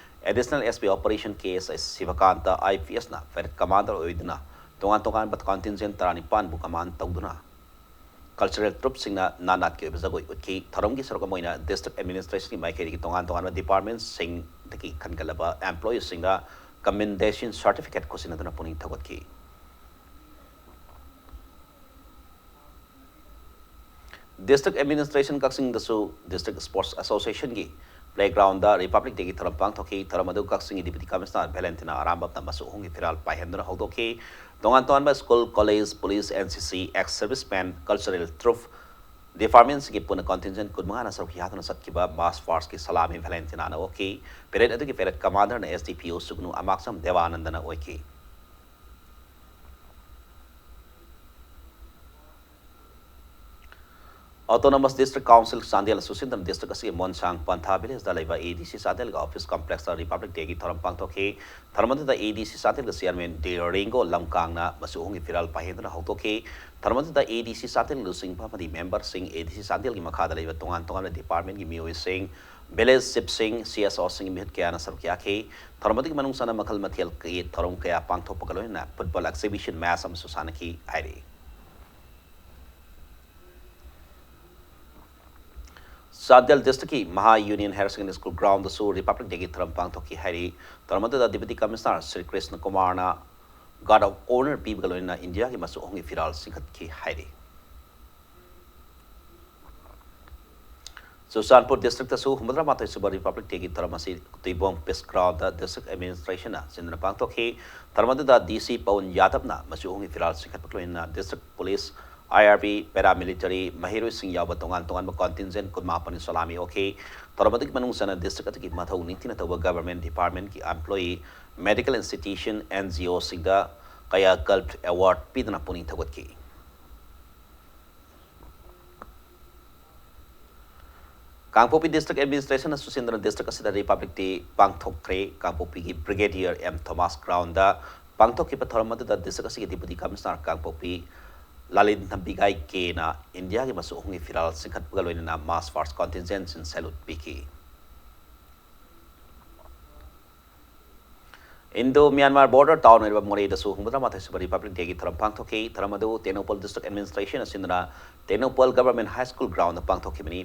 Additional S P operation K S Shivakant I P ꯑꯦꯁꯅ ꯄꯦꯔꯦꯗ ꯀꯃꯥꯟꯗꯔ ꯑꯣꯏꯗꯨꯅ ꯇꯣꯉꯥꯟ ꯇꯣꯉꯥꯟꯕ ꯀꯣꯟꯇꯤꯟꯖꯦꯟ ꯇꯔꯥꯅꯤꯄꯥꯟꯕꯨ ꯀꯃꯥꯟ ꯇꯧꯗꯨꯅ ꯀꯜꯆꯔꯦꯜ ꯇ꯭ꯔꯨꯞꯁꯤꯡꯅ ꯅꯥꯠ ꯅꯥꯠꯀꯤ ꯑꯣꯏꯕ ꯖꯒꯣꯏ ꯎꯠꯈꯤ꯫ ꯊꯧꯔꯝꯒꯤ ꯁꯔꯨꯛ ꯑꯃ ꯑꯣꯏꯅ ꯗꯤꯁꯇ꯭ꯔꯤꯛ ꯑꯦꯗꯃꯤꯅꯤꯁꯇ꯭ꯔꯦꯁꯟꯒꯤ ꯃꯥꯏꯀꯩꯗꯒꯤ ꯇꯣꯉꯥꯟ ꯇꯣꯉꯥꯟꯕ ꯗꯤꯄꯥꯔꯠꯃꯦꯟꯠꯁꯤꯡꯗꯒꯤ ꯈꯟꯒꯠꯂꯕ ꯑꯦꯝꯄ꯭ꯂꯣꯌꯤꯁꯤꯡꯅ Commendation Certificate ꯈꯨꯠꯁꯤꯟꯅꯗꯨꯅ ꯄꯨꯛꯅꯤꯡ ꯊꯧꯒꯠꯈꯤ꯫ District Administration ꯀꯛꯆꯤꯡꯗꯁꯨ District Sports Association ꯒꯤ playground ꯗ Republic Day ꯒꯤ ꯊꯧꯔꯝ ꯄꯥꯡꯊꯣꯛꯈꯤ꯫ ꯊꯧꯔꯝ ꯑꯗꯨ ꯀꯛꯆꯤꯡꯒꯤ Deputy Commissioner ꯚꯦꯂꯦꯟꯇꯤꯅꯥ ꯑꯔꯥꯝꯕꯝꯅ ꯃꯆꯨ ꯑꯍꯨꯝꯒꯤ ꯐꯤꯔꯥꯜ ꯄꯥꯏꯍꯟꯗꯨꯅ ꯍꯧꯗꯣꯛꯈꯤ꯫ ꯇꯣꯉꯥꯟ ꯇꯣꯉꯥꯟꯕ school, college, police, N C C, ex serviceman, cultural troupe, department ꯁꯤꯡꯒꯤ ꯄꯨꯟꯅ contingent ꯀꯨꯟꯃꯉꯥꯅ ꯁꯔꯨꯛ ꯌꯥꯗꯨꯅ ꯆꯠꯈꯤꯕ March past ꯀꯤ ꯁꯂꯥꯃꯤ ꯚꯦꯂꯦꯟꯇꯤꯅꯥꯅ ꯑꯣꯛꯈꯤ꯫ Parade ꯑꯗꯨꯒꯤ parade commander ꯅ S D P O ꯁꯨꯒꯅꯨ ꯑꯃꯥꯛꯆꯝ ꯗꯦꯕꯥꯅꯟꯗꯅ ꯑꯣꯏꯈꯤ꯫ Autonomous District Council ꯆꯥꯟꯗꯦꯜꯅ ꯁꯨꯁꯤꯟꯗꯨꯅ district ꯑꯁꯤꯒꯤ ꯃꯣꯟꯁꯥꯡ ꯄꯟꯊꯥ village ꯗ ꯂꯩꯕ A D C ꯆꯥꯟꯗꯦꯜꯒꯤ office complex ꯇ Republic Day ꯒꯤ ꯊꯧꯔꯝ ꯄꯥꯡꯊꯣꯛꯈꯤ꯫ ꯊꯧꯔꯝ ꯑꯗꯨꯗ A D C ꯆꯥꯟꯗꯦꯜꯒꯤ chairman ꯗꯤ ꯔꯤꯡꯒꯣ ꯂꯝꯀꯥꯡꯅ ꯃꯆꯨ ꯑꯍꯨꯝꯒꯤ ꯐꯤꯔꯥꯜ ꯄꯥꯏꯍꯟꯗꯨꯅ ꯍꯧꯗꯣꯛꯈꯤ꯫ ꯊꯧꯔꯝ ꯑꯗꯨꯗ A D C ꯆꯥꯟꯗꯦꯜ ꯂꯨꯆꯤꯡꯕ ꯑꯃꯗꯤ member ꯁꯤꯡ, A D C ꯆꯥꯟꯗꯦꯜꯒꯤ ꯃꯈꯥꯗ ꯂꯩꯕ ꯇꯣꯉꯥꯟ ꯇꯣꯉꯥꯟꯕ department ꯀꯤ ꯃꯤꯑꯣꯏꯁꯤꯡ, village chief ꯁꯤꯡ, C S O ꯁꯤꯡꯒꯤ ꯃꯤꯍꯨꯠ ꯀꯌꯥꯅ ꯁꯔꯨꯛ ꯌꯥꯈꯤ꯫ ꯊꯧꯔꯝ ꯑꯗꯨꯒꯤ ꯃꯅꯨꯡ ꯆꯟꯅ ꯃꯈꯜ ꯃꯊꯦꯜꯒꯤ ꯊꯧꯔꯝ ꯀꯌꯥ ꯄꯥꯡꯊꯣꯛꯄꯒ ꯂꯣꯏꯅꯅ football exhibition match ꯑꯃꯁꯨ ꯁꯥꯟꯅꯈꯤ ꯍꯥꯏꯔꯤ꯫ ꯆꯥꯟꯗꯦꯜ district ꯀꯤ ꯃꯍꯥ Union Higher Secondary School ground ꯗꯁꯨ Republic Day ꯒꯤ ꯊꯧꯔꯝ ꯄꯥꯡꯊꯣꯛꯈꯤ ꯍꯥꯏꯔꯤ꯫ ꯊꯧꯔꯝ ꯑꯗꯨꯗ Deputy Commissioner ꯁ꯭ꯔꯤ ꯀ꯭ꯔꯤꯁꯅ ꯀꯨꯃꯥꯔꯅ guard of honour ꯄꯤꯕꯒ ꯂꯣꯏꯅꯅ ꯏꯟꯗꯤꯌꯥꯒꯤ ꯃꯆꯨ ꯑꯍꯨꯝꯒꯤ ꯐꯤꯔꯥꯜ ꯆꯤꯡꯈꯠꯈꯤ ꯍꯥꯏꯔꯤ꯫ ꯆꯨꯔꯆꯥꯟꯄꯨꯔ district ꯇꯁꯨ ꯍꯨꯝꯐꯨꯇꯔꯥ ꯃꯥꯊꯣꯏ ꯁꯨꯕ Republic Day ꯒꯤ ꯊꯧꯔꯝ ꯑꯁꯤ ꯇꯨꯏꯕꯣꯡ Peace Ground ꯗ district administration ꯅ ꯁꯤꯟꯗꯨꯅ ꯄꯥꯡꯊꯣꯛꯈꯤ꯫ ꯊꯧꯔꯝ ꯑꯗꯨꯗ D C ꯄꯋꯟ ꯌꯥꯗꯕꯅ ꯃꯆꯨ ꯑꯍꯨꯝꯒꯤ ꯐꯤꯔꯥꯜ ꯆꯤꯡꯈꯠꯄꯒ ꯂꯣꯏꯅꯅ district police, I R B, paramilitary, ꯃꯍꯩꯔꯣꯏꯁꯤꯡ ꯌꯥꯎꯕ ꯇꯣꯉꯥꯟ ꯇꯣꯉꯥꯟꯕ contingent ꯀꯨꯟꯃꯥꯄꯟ ꯁꯂꯥꯃꯤ ꯑꯣꯛꯈꯤ꯫ ꯊꯧꯔꯝ ꯑꯗꯨꯒꯤ ꯃꯅꯨꯡ ꯆꯟꯅ district ꯑꯗꯨꯒꯤ ꯃꯊꯧ ꯅꯤꯡꯊꯤꯅ ꯇꯧꯕ government department ꯀꯤ employee, medical institution, N G O ꯁꯤꯡꯗ Kaya Kalp Award ꯄꯤꯗꯨꯅ ꯄꯨꯛꯅꯤꯡ ꯊꯧꯒꯠꯈꯤ꯫ ꯀꯥꯡꯄꯣꯛꯄꯤ district administration ꯅ ꯁꯨꯁꯤꯟꯗꯨꯅ district ꯑꯁꯤꯗ Republic Day ꯄꯥꯡꯊꯣꯛꯈ꯭ꯔꯦ꯫ ꯀꯥꯡꯄꯣꯛꯄꯤꯒꯤ Brigadier M Thomas ground ꯗ ꯄꯥꯡꯊꯣꯛꯈꯤꯕ ꯊꯧꯔꯝ ꯑꯗꯨꯗ district ꯑꯁꯤꯒꯤ Deputy Commissioner ꯀꯥꯡꯄꯣꯛꯄꯤ ꯂꯥꯂꯤꯟ ꯊꯝꯕꯤꯒꯥꯏ ꯀꯦꯅ ꯏꯟꯗꯤꯌꯥꯒꯤ ꯃꯆꯨ ꯑꯍꯨꯝꯒꯤ ꯐꯤꯔꯥꯜ ꯆꯤꯡꯈꯠꯄꯒ ꯂꯣꯏꯅꯅ March past contingent ꯁꯤꯡ salute ꯄꯤꯈꯤ꯫ Indo Myanmar border town ꯑꯣꯏꯔꯤꯕ ꯃꯣꯔꯦꯗꯁꯨ ꯍꯨꯝꯐꯨꯇꯔꯥ ꯃꯥꯊꯣꯏ ꯁꯨꯕ Republic Day ꯒꯤ ꯊꯧꯔꯝ ꯄꯥꯡꯊꯣꯛꯈꯤ꯫ ꯊꯧꯔꯝ ꯑꯗꯨ Tengnoupal district administration ꯑꯁꯤꯟꯗꯨꯅ Tengnoupal Government High School ground ꯗ ꯄꯥꯡꯊꯣꯛꯈꯤꯕꯅꯤ꯫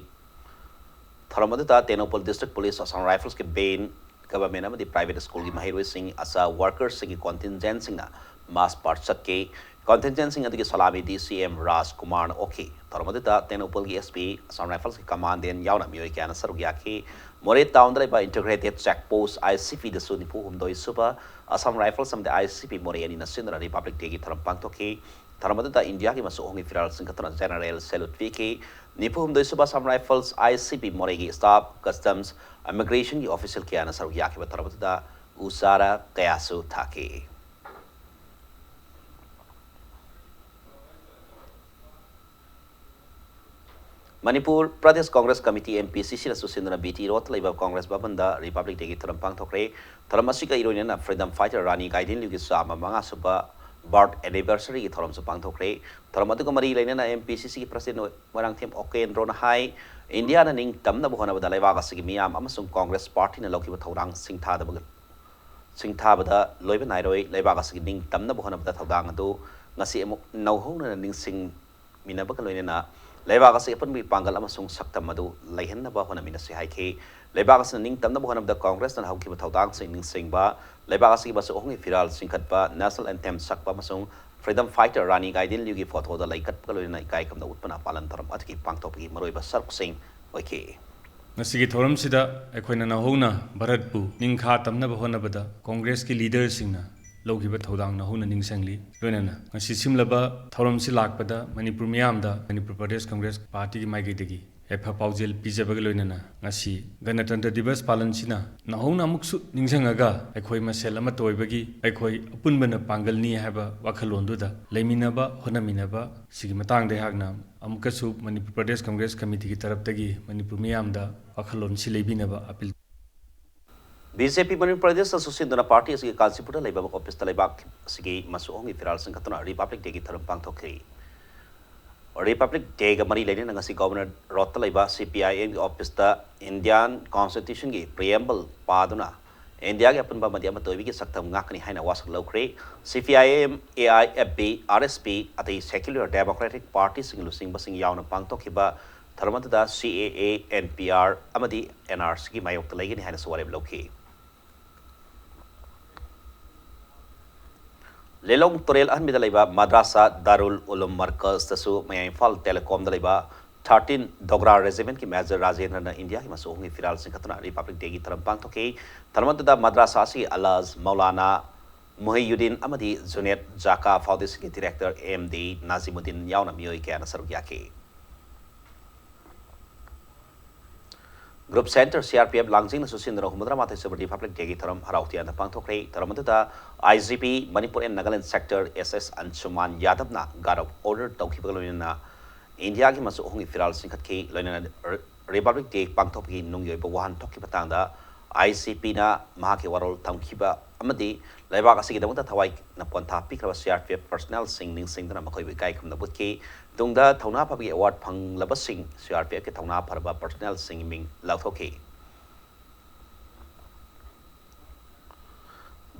ꯊꯧꯔꯝ ꯑꯗꯨꯗ Tengnoupal district police, Assam Rifles ꯀꯤ band, ꯒꯚꯔꯟꯃꯦꯟꯠ ꯑꯃꯗꯤ ꯄ꯭ꯔꯥꯏꯚꯦꯠ ꯁ꯭ꯀꯨꯜꯒꯤ ꯃꯍꯩꯔꯣꯏꯁꯤꯡ, ꯑꯥꯁꯥ ꯋꯥꯔꯀꯔꯁꯤꯡꯒꯤ ꯀꯣꯟꯇꯤꯟꯖꯦꯟꯠꯁꯤꯡꯅ ꯃꯥꯔꯆ ꯄꯥꯁꯠ ꯆꯠꯈꯤ꯫ ꯀꯣꯟꯇꯤꯟꯖꯦꯟꯠꯁꯤꯡ ꯑꯗꯨꯒꯤ ꯁꯂꯥꯃꯤꯗꯤ ꯁꯤ ꯑꯦꯝ ꯔꯥꯖꯀꯨꯃꯥꯔꯅ ꯑꯣꯛꯈꯤ꯫ ꯊꯧꯔꯝ ꯑꯗꯨꯗ ꯇꯦꯡꯅꯧꯄꯜꯒꯤ ꯑꯦꯁ ꯄꯤ, ꯑꯁꯥꯝ ꯔꯥꯏꯐꯜꯁꯀꯤ ꯀꯃꯥꯟꯗꯦꯟꯠ ꯌꯥꯎꯅ ꯃꯤꯑꯣꯏ ꯀꯌꯥꯅ ꯁꯔꯨꯛ ꯌꯥꯈꯤ꯫ ꯃꯣꯔꯦ ꯇꯥꯎꯟꯗ ꯂꯩꯕ integrated check post, I C ꯄꯤꯗꯁꯨ ꯅꯤꯐꯨ ꯍꯨꯝꯗꯣꯏ ꯁꯨꯕ ꯑꯁꯥꯝ ꯔꯥꯏꯐꯜꯁ ꯑꯃꯗꯤ ꯑꯥꯏ ꯁꯤ ꯄꯤ ꯃꯣꯔꯦ ꯑꯅꯤꯅ ꯁꯤꯟꯗꯨꯅ ꯔꯤꯄꯕ꯭ꯂꯤꯛ ꯗꯦꯒꯤ ꯊꯧꯔꯝ ꯄꯥꯡꯊꯣꯛꯈꯤ꯫ ꯊꯧꯔꯝ ꯑꯗꯨꯗ ꯏꯟꯗꯤꯌꯥꯒꯤ ꯃꯆꯨ ꯑꯍꯨꯝꯒꯤ ꯐꯤꯔꯥꯜ ꯆꯤꯡꯈꯠꯇꯨꯅ ꯖꯦꯅꯔꯦꯜ ꯁꯦꯂꯨꯠ ꯄꯤꯈꯤ꯫ ꯅꯤꯐꯨ ꯍꯨꯝꯗꯣꯏ ꯁꯨꯕ ꯑꯁꯥꯝ ꯔꯥꯏꯐꯜꯁ, ꯑꯥꯏ ꯁꯤ ꯄꯤ ꯃꯣꯔꯦꯒꯤ ꯁ꯭ꯇꯥꯐ, ꯀꯁꯇꯝꯁ, ꯏꯃꯤꯒ꯭ꯔꯦꯁꯟꯒꯤ ꯑꯣꯐꯤꯁꯤꯌꯦꯜ ꯀꯌꯥꯅ ꯁꯔꯨꯛ ꯌꯥꯈꯤꯕ ꯊꯧꯔꯝ ꯑꯗꯨꯗ ꯎ ꯆꯥꯔꯥ ꯀꯌꯥꯁꯨ ꯊꯥꯈꯤ꯫ Manipur Pradesh Congress committee, M P ꯁꯤ ꯁꯤꯅꯁꯨ ꯁꯤꯟꯗꯨꯅ ꯕꯤ ꯇꯤ ꯔꯣꯗꯇ ꯂꯩꯕ ꯀꯣꯡꯒ꯭ꯔꯦꯁ ꯚꯕꯟꯗ ꯔꯤꯄꯕ꯭ꯂꯤꯛ ꯗꯦꯒꯤ ꯊꯧꯔꯝ ꯄꯥꯡꯊꯣꯛꯈ꯭ꯔꯦ꯫ ꯊꯧꯔꯝ ꯑꯁꯤꯒ ꯏꯔꯣꯏꯅꯅ ꯐ꯭ꯔꯤꯗꯝ ꯐꯥꯏꯇꯔ ꯔꯥꯅꯤ ꯒꯥꯏꯗꯤꯟꯂꯤꯌꯨꯒꯤ ꯆꯥꯝꯃ ꯃꯉꯥ ꯁꯨꯕ ꯕꯥꯔꯊ ꯑꯦꯅꯤꯚꯔꯁꯔꯤꯒꯤ ꯊꯧꯔꯝꯁꯨ ꯄꯥꯡꯊꯣꯛꯈ꯭ꯔꯦ꯫ ꯊꯧꯔꯝ ꯑꯗꯨꯒ ꯃꯔꯤ ꯂꯩꯅꯅ ꯑꯦꯝ ꯄꯤ ꯁꯤ ꯁꯤꯒꯤ ꯄ꯭ꯔꯁꯤꯗꯦꯟꯠ ꯃꯣꯏꯔꯥꯡꯊꯦꯝ ꯑꯣꯀꯦꯟꯗ꯭ꯔꯣꯅ ꯍꯥꯏ, ꯏꯟꯗꯤꯌꯥꯅ ꯅꯤꯡꯇꯝꯅꯕ ꯍꯣꯠꯅꯕꯗ ꯂꯩꯕꯥꯛ ꯑꯁꯤꯒꯤ ꯃꯤꯌꯥꯝ ꯑꯃꯁꯨꯡ ꯀꯣꯡꯒ꯭ꯔꯦꯁ ꯄꯥꯔꯇꯤꯅ ꯂꯧꯈꯤꯕ ꯊꯧꯗꯥꯡ ꯁꯤꯡꯊꯥꯗꯕ ꯁꯤꯡꯊꯥꯕꯗ ꯂꯣꯏꯕ ꯅꯥꯏꯔꯣꯏ꯫ ꯂꯩꯕꯥꯛ ꯑꯁꯤꯒꯤ ꯅꯤꯡꯇꯝꯅꯕ ꯍꯣꯠꯅꯕꯗ ꯊꯧꯗꯥꯡ ꯑꯗꯨ ꯉꯁꯤ ꯑꯃꯨꯛ ꯅꯧꯍꯧꯅꯅ ꯅꯤꯡꯁꯤꯡꯃꯤꯟꯅꯕꯒ ꯂꯣꯏꯅꯅ ꯂꯩꯕꯥꯛ ꯑꯁꯤ ꯑꯄꯨꯟꯕꯒꯤ ꯄꯥꯡꯒꯜ ꯑꯃꯁꯨꯡ ꯁꯛꯇꯝ ꯑꯗꯨ ꯂꯩꯍꯟꯅꯕ ꯍꯣꯠꯅꯃꯤꯟꯅꯁꯤ ꯍꯥꯏꯈꯤ꯫ ꯂꯩꯕꯥꯛ ꯑꯁꯤꯅ ꯅꯤꯡꯇꯝꯅꯕ ꯍꯣꯠꯅꯕꯗ ꯀꯣꯡꯒ꯭ꯔꯦꯁꯅ ꯍꯧꯈꯤꯕ ꯊꯧꯗꯥꯡꯁꯤꯡ ꯅꯤꯡꯁꯤꯡꯕ, ꯂꯩꯕꯥꯛ ꯑꯁꯤꯒꯤ ꯃꯆꯨ ꯑꯍꯨꯝꯒꯤ ꯐꯤꯔꯥꯜ ꯆꯤꯡꯈꯠꯄ, ꯅꯦꯁꯅꯦꯜ ꯑꯦꯟꯊꯦꯝ ꯁꯛꯄ ꯑꯃꯁꯨꯡ ꯐ꯭ꯔꯤꯗꯝ ꯐꯥꯏꯇꯔ ꯔꯥꯅꯤ ꯒꯥꯏꯗꯤꯟꯂꯤꯌꯨꯒꯤ ꯐꯣꯇꯣꯗ ꯂꯩꯀꯠꯄꯒ ꯂꯣꯏꯅꯅ ꯏꯀꯥꯏ ꯈꯨꯝꯅꯕ ꯎꯠꯄꯅ ꯄꯥꯂꯟ ꯊꯧꯔꯝ ꯑꯗꯨꯒꯤ ꯄꯥꯡꯊꯣꯛꯄꯒꯤ ꯃꯔꯨꯑꯣꯏꯕ ꯁꯔꯨꯛꯁꯤꯡ ꯑꯣꯏꯈꯤ꯫ ꯉꯁꯤꯒꯤ ꯊꯧꯔꯝꯁꯤꯗ ꯑꯩꯈꯣꯏꯅ ꯅꯧꯍꯧꯅ ꯚꯥꯔꯠꯄꯨ ꯅꯤꯡꯈꯥ ꯇꯝꯅꯕ ꯍꯣꯠꯅꯕꯗ ꯀꯣꯡꯒ꯭ꯔꯦꯁꯀꯤ ꯂꯤꯗꯔꯁꯤꯡꯅ ꯂꯧꯈꯤꯕ ꯊꯧꯗꯥꯡ ꯅꯧꯍꯧꯅ ꯅꯤꯡꯁꯤꯡꯂꯤ꯫ ꯂꯣꯏꯅꯅ ꯉꯁꯤ ꯁꯤꯟꯂꯕ ꯊꯧꯔꯝꯁꯤ ꯂꯥꯛꯄꯗ ꯃꯅꯤꯄꯨꯔ ꯃꯤꯌꯥꯝꯗ ꯃꯅꯤꯄꯨꯔ ꯄ꯭ꯔꯗꯦꯁ ꯀꯣꯡꯒ꯭ꯔꯦꯁ ꯄꯥꯔꯇꯤꯒꯤ ꯃꯥꯏꯀꯩꯗꯒꯤ ꯌꯥꯏꯐ ꯄꯥꯎꯖꯦꯜ ꯄꯤꯖꯕꯒ ꯂꯣꯏꯅꯅ ꯉꯁꯤ ꯒꯅꯇꯟꯇ꯭ꯔ ꯗꯤꯕꯁ ꯄꯥꯂꯟꯁꯤꯅ ꯅꯧꯍꯧꯅ ꯑꯃꯨꯛꯁꯨ ꯅꯤꯡꯁꯤꯡꯉꯒ ꯑꯩꯈꯣꯏ ꯃꯁꯦꯜ ꯑꯃꯠꯇ ꯑꯣꯏꯕꯒꯤ, ꯑꯩꯈꯣꯏ ꯑꯄꯨꯟꯕꯅ ꯄꯥꯡꯒꯜꯅꯤ ꯍꯥꯏꯕ ꯋꯥꯈꯜꯂꯣꯟꯗꯨꯗ ꯂꯩꯃꯤꯟꯅꯕ, ꯍꯣꯠꯅꯃꯤꯟꯅꯕ ꯁꯤꯒꯤ ꯃꯇꯥꯡꯗ ꯑꯩꯍꯥꯛꯅ ꯑꯃꯨꯛꯀꯁꯨ ꯃꯅꯤꯄꯨꯔ ꯄ꯭ꯔꯗꯦꯁ ꯀꯣꯡꯒ꯭ꯔꯦꯁ ꯀꯃꯤꯇꯤꯒꯤ ꯇꯔꯞꯇꯒꯤ ꯃꯅꯤꯄꯨꯔ ꯃꯤꯌꯥꯝꯗ ꯋꯥꯈꯜꯂꯣꯟꯁꯤ ꯂꯩꯕꯤꯅꯕ ꯑꯄꯤꯜ꯫ ꯕꯤ ꯖꯦ ꯄꯤ ꯃꯅꯤꯄꯨꯔ ꯄ꯭ꯔꯗꯦꯁꯅꯁꯨ ꯁꯤꯟꯗꯨꯅ ꯄꯥꯔꯇꯤ ꯑꯁꯤꯒꯤ ꯀꯥꯟꯆꯤꯄꯨꯔꯗ ꯂꯩꯕ ꯑꯣꯐꯤꯁꯇ ꯂꯩꯕꯥꯛ ꯑꯁꯤꯒꯤ ꯃꯆꯨ ꯑꯍꯨꯝꯒꯤ ꯐꯤꯔꯥꯜ ꯆꯤꯡꯈꯠꯇꯨꯅ ꯔꯤꯄꯕ꯭ꯂꯤꯛ ꯗꯦꯒꯤ ꯊꯧꯔꯝ ꯄꯥꯡꯊꯣꯛꯈꯤ꯫ ꯔꯤꯄꯕ꯭ꯂꯤꯛ ꯗꯦꯒ ꯃꯔꯤ ꯂꯩꯅꯅ ꯉꯁꯤ ꯒꯣꯕꯔꯅꯔ ꯔꯣꯗꯇ ꯂꯩꯕ ꯁꯤ ꯄꯤ ꯑꯥꯏ ꯑꯦꯝꯒꯤ ꯑꯣꯐꯤꯁꯇ ꯏꯟꯗꯤꯌꯥꯟ ꯀꯣꯟꯁꯇꯤꯇ꯭ꯌꯨꯁꯟꯒꯤ ꯄ꯭ꯔꯤꯑꯦꯝꯕꯜ ꯄꯥꯗꯨꯅ ꯏꯟꯗꯤꯌꯥꯒꯤ ꯑꯄꯨꯟꯕ ꯑꯃꯗꯤ ꯑꯃꯠꯇ ꯑꯣꯏꯕꯒꯤ ꯁꯛꯇꯝ ꯉꯥꯛꯀꯅꯤ ꯍꯥꯏꯅ ꯋꯥꯁꯛ ꯂꯧꯈ꯭ꯔꯦ꯫ ꯁꯤ P I M, A I F B, R S P ꯑꯇꯩ ꯁꯦꯀ꯭ꯌꯨꯂꯔ ꯗꯦꯃꯣꯀ꯭ꯔꯦꯇꯤꯛ ꯄꯥꯔꯇꯤꯁꯤꯡꯒꯤ ꯂꯨꯆꯤꯡꯕꯁꯤꯡ ꯌꯥꯎꯅ ꯄꯥꯡꯊꯣꯛꯈꯤꯕ ꯊꯧꯔꯝ ꯑꯗꯨꯗ ꯁꯤ ꯑꯦ ꯑꯦ, ꯑꯦꯟ ꯄꯤ ꯑꯥꯔ ꯑꯃꯗꯤ ꯑꯦꯟ ꯑꯥꯔ ꯁꯤꯒꯤ ꯃꯥꯌꯣꯛꯇ ꯂꯩꯒꯅꯤ ꯍꯥꯏꯅꯁꯨ ꯋꯥꯔꯦꯞ ꯂꯧꯈꯤ꯫ ꯂꯤꯂꯣꯡ ꯇꯨꯔꯦꯜ ꯑꯍꯟꯕꯤꯗ ꯂꯩꯕ ꯃꯗ꯭ꯔꯥꯁꯥ ꯗꯥꯔꯨꯜ ꯎꯂꯨꯝ ꯃꯔꯀꯖꯇꯁꯨ ꯃꯌꯥꯏ ꯏꯝꯐꯥꯜ ꯇꯦꯂꯦꯀꯣꯝꯗ ꯂꯩꯕ ꯊꯥꯔꯇꯤꯟ ꯗꯣꯒ꯭ꯔꯥ ꯔꯦꯖꯤꯃꯦꯟꯠꯀꯤ ꯃꯦꯖꯔ ꯔꯥꯖꯦꯟꯗ꯭ꯔꯅ ꯏꯟꯗꯤꯌꯥꯒꯤ ꯃꯆꯨ ꯑꯍꯨꯝꯒꯤ ꯐꯤꯔꯥꯜ ꯆꯤꯡꯈꯠꯇꯨꯅ ꯔꯤꯄꯕ꯭ꯂꯤꯛ ꯗꯦꯒꯤ ꯊꯧꯔꯝ ꯄꯥꯡꯊꯣꯛꯈꯤ꯫ ꯊꯧꯔꯝ ꯑꯗꯨꯗ ꯃꯗ꯭ꯔꯥꯁꯥ ꯑꯁꯤꯒꯤ ꯑꯂꯥꯖ ꯃꯧꯂꯥꯅꯥ ꯃꯨꯍꯤꯌꯨꯗꯤꯟ ꯑꯃꯗꯤ ꯖꯨꯅꯦꯗ ꯖꯥꯀꯥ ꯐꯥꯎꯟꯗꯦꯁꯟꯒꯤ ꯗꯤꯔꯦꯛꯇꯔ ꯑꯦꯝ ꯗꯤ ꯅꯥꯖꯤꯃꯨꯗꯤꯟ ꯌꯥꯎꯅ ꯃꯤꯑꯣꯏ ꯀꯌꯥꯅ ꯁꯔꯨꯛ ꯌꯥꯈꯤ꯫ Group centre C R P F ꯂꯥꯡꯖꯤꯡꯅꯁꯨ ꯁꯤꯟꯗꯨꯅ ꯍꯨꯝꯐꯨꯇꯔꯥ ꯃꯥꯊꯣꯏ ꯁꯨꯕ ꯔꯤꯄꯕ꯭ꯂꯤꯛ ꯗꯦꯒꯤ ꯊꯧꯔꯝ ꯍꯔꯥꯎ ꯇꯌꯥꯝꯅ ꯄꯥꯡꯊꯣꯛꯈ꯭ꯔꯦ꯫ ꯊꯧꯔꯝ ꯑꯗꯨꯗ I G P Manipur and Nagaland sector S S Anshuman ꯌꯥꯗꯕꯅ ꯒꯥꯔꯗ ꯑꯣꯐ ꯑꯣꯅꯔ ꯇꯧꯈꯤꯕꯒ ꯂꯣꯏꯅꯅ ꯏꯟꯗꯤꯌꯥꯒꯤ ꯃꯆꯨ ꯑꯍꯨꯝꯒꯤ ꯐꯤꯔꯥꯜ ꯆꯤꯡꯈꯠꯈꯤ꯫ ꯂꯣꯏꯅꯅ ꯔꯤ-, ꯔꯤꯄꯕ꯭ꯂꯤꯛ ꯗꯦ ꯄꯥꯡꯊꯣꯛꯄꯒꯤ ꯅꯨꯡꯒꯤ ꯑꯣꯏꯕ ꯋꯥꯍꯟꯊꯣꯛꯀꯤ ꯃꯇꯥꯡꯗ ꯑꯥꯏ ꯖꯤ ꯄꯤꯅ ꯃꯍꯥꯛꯀꯤ ꯋꯥꯔꯣꯜ ꯊꯝꯈꯤꯕ ꯑꯃꯗꯤ ꯂꯩꯕꯥꯛ ꯑꯁꯤꯒꯤꯗꯃꯛꯇ ꯊꯋꯥꯏꯅ ꯄꯣꯟꯊꯥ ꯄꯤꯈ꯭ꯔꯕ ꯁꯤ ꯑꯥꯔ ꯄꯤ ꯑꯦꯐ ꯄꯔꯁꯅꯦꯜꯁꯤꯡ ꯅꯤꯡꯁꯤꯡꯗꯨꯅ ꯃꯈꯣꯏꯕꯨ ꯏꯀꯥꯏ ꯈꯨꯝꯅꯕ ꯎꯠꯈꯤ꯫ ꯇꯨꯡꯗ ꯊꯧꯅꯥ ꯐꯕꯒꯤ ꯑꯦꯋꯥꯔꯗ ꯐꯪꯂꯕꯁꯤꯡ ꯁꯤ ꯑꯥꯔ ꯄꯤ ꯑꯦꯐꯀꯤ ꯊꯧꯅꯥ ꯐꯔꯕ ꯄꯔꯁꯅꯦꯜꯁꯤꯡꯒꯤ ꯃꯤꯡ ꯂꯥꯎꯊꯣꯛꯈꯤ꯫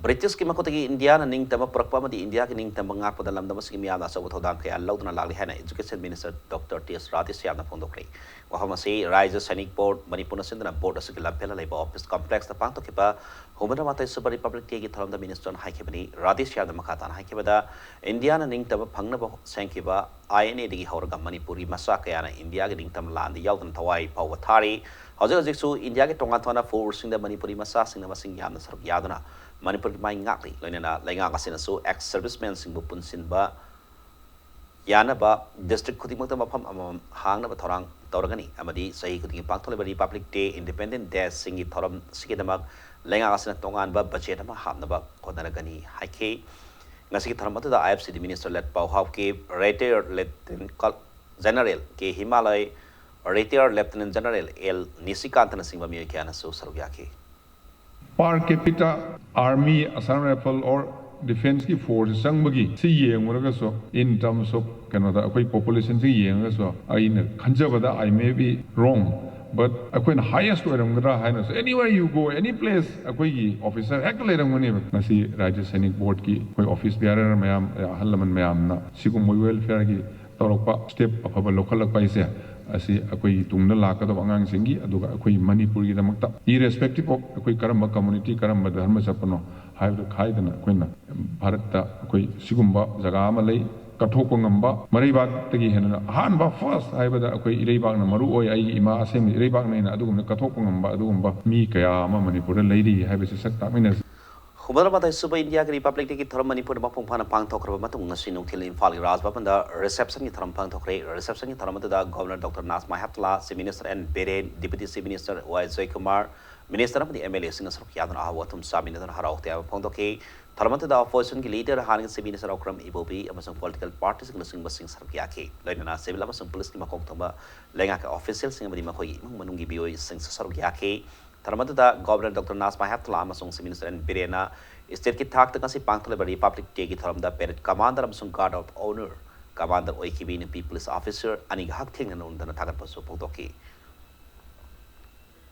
ꯕ꯭ꯔꯤꯇꯤꯁꯀꯤ ꯃꯈꯨꯠꯇꯒꯤ ꯏꯟꯗꯤꯌꯥꯅ ꯅꯤꯡꯇꯝꯕ ꯄꯨꯔꯛꯄ ꯑꯃꯗꯤ ꯏꯟꯗꯤꯌꯥꯒꯤ ꯅꯤꯡꯇꯝꯕ ꯉꯥꯛꯄꯗ ꯂꯝꯗꯝ ꯑꯁꯤꯒꯤ ꯃꯤꯌꯥꯝꯅ ꯑꯆꯧꯕ ꯊꯧꯗꯥꯡ ꯀꯌꯥ ꯂꯧꯗꯨꯅ ꯂꯥꯛꯂꯤ ꯍꯥꯏꯅ ꯏꯖꯨꯀꯦꯁꯟ ꯃꯤꯅꯤꯁꯇꯔ ꯗꯣꯛꯇꯔ ꯇꯤ ꯑꯦꯁ ꯔꯥꯙꯦꯁ꯭ꯌꯥꯝꯅ ꯐꯣꯡꯗꯣꯛꯈ꯭ꯔꯦ꯫ ꯋꯥꯐꯝ ꯑꯁꯤ ꯔꯥꯏꯖ꯭ꯌ ꯁꯩꯅꯤꯛ ꯕꯣꯔꯗ ꯃꯅꯤꯄꯨꯔꯅ ꯁꯤꯟꯗꯨꯅ ꯕꯣꯔꯗ ꯑꯁꯤꯒꯤ ꯂꯝꯐꯦꯜꯗ ꯂꯩꯕ ꯑꯣꯐꯤꯁ ꯀꯝꯄ꯭ꯂꯦꯛꯁꯇ ꯄꯥꯡꯊꯣꯛꯈꯤꯕ ꯍꯨꯝꯐꯨꯇꯔꯥ ꯃꯥꯊꯣꯏ ꯁꯨꯕ ꯔꯤꯄꯕ꯭ꯂꯤꯛ ꯗꯦꯒꯤ ꯊꯧꯔꯝꯗ ꯃꯤꯅꯤꯁꯇꯔꯅ ꯍꯥꯏꯈꯤꯕꯅꯤ꯫ ꯔꯥꯙꯦꯁ꯭ꯌꯥꯝꯅ ꯃꯈꯥ ꯇꯥꯅ ꯍꯥꯏꯈꯤꯕꯗ, ꯏꯟꯗꯤꯌꯥꯅ ꯅꯤꯡꯇꯝꯕ ꯐꯪꯅꯕ ꯁꯦꯝꯈꯤꯕ ꯑꯥꯏ ꯑꯦꯟ ꯑꯦꯗꯒꯤ ꯍꯧꯔꯒ ꯃꯅꯤꯄꯨꯔꯒꯤ ꯃꯆꯥ ꯀꯌꯥꯅ ꯏꯟꯗꯤꯌꯥꯒꯤ ꯅꯤꯡꯇꯝ ꯂꯥꯟꯗ ꯌꯥꯎꯗꯨꯅ ꯊꯋꯥꯏ ꯐꯥꯎꯕ ꯊꯥꯔꯤ꯫ ꯍꯧꯖꯤꯛ ꯍꯧꯖꯤꯛꯁꯨ ꯏꯟꯗꯤꯌꯥꯒꯤ ꯇꯣꯉꯥꯟ ꯇꯣꯉꯥꯟꯕ ꯐꯣꯔꯁꯁꯤꯡꯗ ꯃꯅꯤꯄꯨꯔꯤ ꯃꯆꯥꯁꯤꯡꯅ ꯃꯁꯤꯡ ꯌꯥꯝꯅ ꯁꯔꯨꯛ ꯌꯥꯗꯨꯅ ꯃꯅꯤꯄꯨꯔꯒꯤ ꯃꯥꯏ ꯉꯥꯛꯂꯤ꯫ ꯂꯣꯏꯅꯅ ꯂꯩꯉꯥꯛ ꯑꯁꯤꯅꯁꯨ ꯑꯦꯛꯁ ꯁꯔꯚꯤꯁꯃꯦꯟꯁꯤꯡꯕꯨ ꯄꯨꯟꯁꯤꯟꯕ ꯌꯥꯅꯕ ꯗꯤꯁꯇ꯭ꯔꯤꯛ ꯈꯨꯗꯤꯡꯃꯛꯇ ꯃꯐꯝ ꯑꯃꯃꯝ ꯍꯥꯡꯅꯕ ꯊꯧꯔꯥꯡ ꯇꯧꯔꯒꯅꯤ ꯑꯃꯗꯤ ꯆꯍꯤ ꯈꯨꯗꯤꯡꯒꯤ ꯄꯥꯡꯊꯣꯛꯂꯤꯕ ꯔꯤꯄꯕ꯭ꯂꯤꯛ ꯗꯦ, ꯏꯟꯗꯤꯄꯦꯟꯗꯦꯟ ꯗꯦꯁꯤꯡꯒꯤ ꯊꯧꯔꯝꯁꯤꯒꯤꯗꯃꯛ ꯂꯩꯉꯥꯛ ꯑꯁꯤꯅ ꯇꯣꯉꯥꯟꯕ ꯕꯖꯦꯠ ꯑꯃ ꯍꯥꯞꯅꯕ ꯍꯣꯠꯅꯔꯒꯅꯤ ꯍꯥꯏꯈꯤ꯫ ꯉꯁꯤꯒꯤ ꯊꯧꯔꯝ ꯑꯗꯨꯗ ꯑꯥꯏ ꯑꯦꯐ ꯁꯤ ꯗꯤ ꯃꯤꯅꯤꯁꯇꯔ ꯂꯦꯠꯄꯥꯎ ꯍꯥꯎꯀꯤꯞ, ꯔꯤꯇꯥꯌꯔ ꯂꯦꯐꯇꯤꯅꯦꯟ ꯀꯜ-, ꯖꯦꯅꯔꯦꯜ ꯀꯦ ꯍꯤꯃꯥꯂꯣꯏ, ꯔꯤꯇꯥꯌꯔ ꯂꯦꯐꯇꯤꯅꯦꯟ ꯖꯦꯅꯔꯦꯜ ꯑꯦꯜ ꯅꯤꯁꯤꯀꯥꯟꯇꯅꯆꯤꯡꯕ ꯃꯤꯑꯣꯏ ꯀꯌꯥꯅꯁꯨ ꯁꯔꯨꯛ ꯌꯥꯈꯤ꯫ Per capita army, Assam Rifle or defense ꯀꯤ force ꯆꯪꯕꯒꯤ ꯁꯤ ꯌꯦꯡꯉꯨꯔꯒꯁꯨ, in terms of ꯀꯩꯅꯣꯗ ꯑꯩꯈꯣꯏ population ꯁꯤ ꯌꯦꯡꯉꯒꯁꯨ, ꯑꯩꯅ ꯈꯟꯖꯕꯗ, I may be wrong, but ꯑꯩꯈꯣꯏꯅ highest ꯑꯣꯏꯔꯝꯒꯗ꯭ꯔꯥ ꯍꯥꯏꯅꯁꯨ, anywhere you go, any place, ꯑꯩꯈꯣꯏꯒꯤ officer ꯍꯦꯛꯇ ꯂꯩꯔꯝꯒꯅꯦꯕ꯫ ꯉꯁꯤ ꯔꯥꯏꯖ꯭ꯌ ꯁꯩꯅꯤꯛ ꯕꯣꯔꯗꯀꯤ ꯑꯩꯈꯣꯏ office bearer ꯃꯌꯥꯝ, ꯑꯍꯜ ꯂꯃꯟ ꯃꯌꯥꯝꯅ ꯁꯤꯒꯨꯝꯕ welfare ꯒꯤ ꯇꯧꯔꯛꯄ step ꯑꯐꯕ ꯂꯧꯈꯠꯂꯛꯄ ꯍꯥꯏꯁꯦ, ꯑꯁꯤ ꯑꯩꯈꯣꯏꯒꯤ ꯇꯨꯡꯗ ꯂꯥꯛꯀꯗꯕ ꯑꯉꯥꯡꯁꯤꯡꯒꯤ, ꯑꯗꯨꯒ ꯑꯩꯈꯣꯏ ꯃꯅꯤꯄꯨꯔꯒꯤꯗꯃꯛꯇ, irrespective of ꯑꯩꯈꯣꯏ ꯀꯔꯝꯕ community, ꯀꯔꯝꯕ ꯙꯔꯃ ꯆꯠꯄꯅꯣ ꯍꯥꯏꯕꯗꯨ ꯈꯥꯏꯗꯅ, ꯑꯩꯈꯣꯏꯅ ꯚꯥꯔꯠꯇ ꯑꯩꯈꯣꯏ ꯑꯩꯈꯣꯏ ꯁꯤꯒꯨꯝꯕ ꯖꯒꯥ ꯑꯃ ꯂꯩ꯫ ꯀꯠꯊꯣꯛꯄ ꯉꯝꯕ, ꯃꯔꯩꯕꯥꯛꯇꯒꯤ ꯍꯦꯟꯅ ꯑꯍꯥꯟꯕ, ꯐꯥꯔꯁ ꯍꯥꯏꯕꯗ ꯑꯩꯈꯣꯏ ꯏꯔꯩꯕꯥꯛꯅ ꯃꯔꯨ ꯑꯣꯏ꯫ ꯑꯩꯒꯤ ꯏꯃꯥ ꯑꯁꯦꯡꯕ ꯏꯔꯩꯕꯥꯛꯅ ꯍꯦꯟꯅ ꯑꯗꯨꯒꯨꯝꯕ ꯀꯠꯊꯣꯛꯄ ꯉꯝꯕ ꯑꯗꯨꯒꯨꯝꯕ ꯃꯤ ꯀꯌꯥ ꯑꯃ ꯃꯅꯤꯄꯨꯔꯗ ꯂꯩꯔꯤ ꯍꯥꯏꯕꯁꯤ ꯁꯛ ꯇꯥꯛꯃꯤꯟꯅꯁꯤ꯫ ꯍꯨꯝꯐꯨꯇꯔꯥꯃꯥꯊꯣꯏ ꯁꯨꯕ ꯏꯟꯗꯤꯌꯥꯒꯤ ꯔꯤꯄꯕ꯭ꯂꯤꯛ ꯗꯦꯒꯤ ꯊꯧꯔꯝ ꯃꯅꯤꯄꯨꯔꯗ ꯃꯄꯨꯡ ꯐꯥꯅ ꯄꯥꯡꯊꯣꯛꯈ꯭ꯔꯕ ꯃꯇꯨꯡ, ꯉꯁꯤ ꯅꯨꯡꯊꯤꯜ ꯏꯝꯐꯥꯜꯒꯤ ꯔꯥꯖ ꯚꯕꯟꯗ ꯔꯤꯁꯦꯞꯁꯟꯒꯤ ꯊꯧꯔꯝ ꯄꯥꯡꯊꯣꯛꯈ꯭ꯔꯦ꯫ ꯔꯤꯁꯦꯞꯁꯟꯒꯤ ꯊꯧꯔꯝ ꯑꯗꯨꯗ governor doctor Najma Heptulla, chief minister N Biren, deputy chief minister Y Joykumar, minister ꯑꯃꯗꯤ ꯑꯦꯝ ꯑꯦꯜ ꯑꯦꯁꯤꯡꯅ ꯁꯔꯨꯛ ꯌꯥꯗꯨꯅ ꯑꯍꯥꯎꯕ ꯑꯊꯨꯝ ꯆꯥꯃꯤꯟꯅꯗꯨꯅ ꯍꯔꯥꯎ ꯇꯌꯥꯝꯕ ꯐꯣꯡꯗꯣꯛꯈꯤ꯫ ꯊꯧꯔꯝ ꯑꯗꯨꯗ ꯑꯣꯄꯣꯖꯤꯁꯟꯒꯤ ꯂꯤꯗꯔ, ꯍꯥꯟꯅꯒꯤ ꯆꯤꯐ ꯃꯤꯅꯤꯁꯇꯔ ꯑꯣꯀ꯭ꯔꯝ ꯏꯕꯣꯕꯤ ꯑꯃꯁꯨꯡ ꯄꯣꯂꯤꯇꯤꯀꯦꯜ ꯄꯥꯔꯇꯤꯁꯤꯡꯅ ꯂꯨꯆꯤꯡꯕꯁꯤꯡ ꯁꯔꯨꯛ ꯌꯥꯈꯤ꯫ ꯂꯣꯏꯅꯅ ꯁꯤꯚꯤꯜ ꯑꯃꯁꯨꯡ ꯄꯨꯂꯤꯁꯀꯤ ꯃꯀꯣꯛ ꯊꯣꯡꯕ ꯂꯩꯉꯥꯛꯀꯤ ꯑꯣꯐꯤꯁꯤꯌꯦꯜꯁꯤꯡ ꯑꯃꯗꯤ ꯃꯈꯣꯏꯒꯤ ꯏꯃꯨꯡ ꯃꯅꯨꯡꯒꯤ ꯃꯤꯑꯣꯏꯁꯤꯡꯁꯨ ꯁꯔꯨꯛ ꯌꯥꯈꯤ꯫ ꯊꯧꯔꯝ ꯑꯗꯨꯗ ꯒꯣꯕꯔꯅꯔ ꯗꯣꯛꯇꯔ ꯅꯥꯖꯃꯥ ꯍꯦꯞꯇꯨꯂꯥ ꯑꯃꯁꯨꯡ ꯆꯤꯐ ꯃꯤꯅꯤꯁꯇꯔ ꯑꯦꯟ ꯕꯤꯔꯦꯟꯅ ꯁ꯭ꯇꯦꯠꯀꯤ ꯊꯥꯛꯇ ꯉꯁꯤ ꯄꯥꯡꯊꯣꯛꯂꯤꯕ ꯔꯤꯄꯕ꯭ꯂꯤꯛ ꯗꯦꯒꯤ ꯊꯧꯔꯝꯗ ꯄꯦꯔꯦꯗ ꯀꯃꯥꯟꯗꯔ ꯑꯃꯁꯨꯡ ꯒꯥꯔꯗ ꯑꯣꯐ ꯑꯣꯅꯔ ꯀꯃꯥꯟꯗꯔ ꯑꯣꯏꯈꯤꯕꯤ ꯅꯨꯄꯤ ꯄꯨꯂꯤꯁ ꯑꯣꯐꯤꯁꯔ ꯑꯅꯤꯒ ꯍꯛꯊꯦꯡꯅꯅ ꯎꯅꯗꯨꯅ ꯊꯥꯒꯠꯄꯁꯨ ꯐꯣꯡꯗꯣꯛꯈꯤ꯫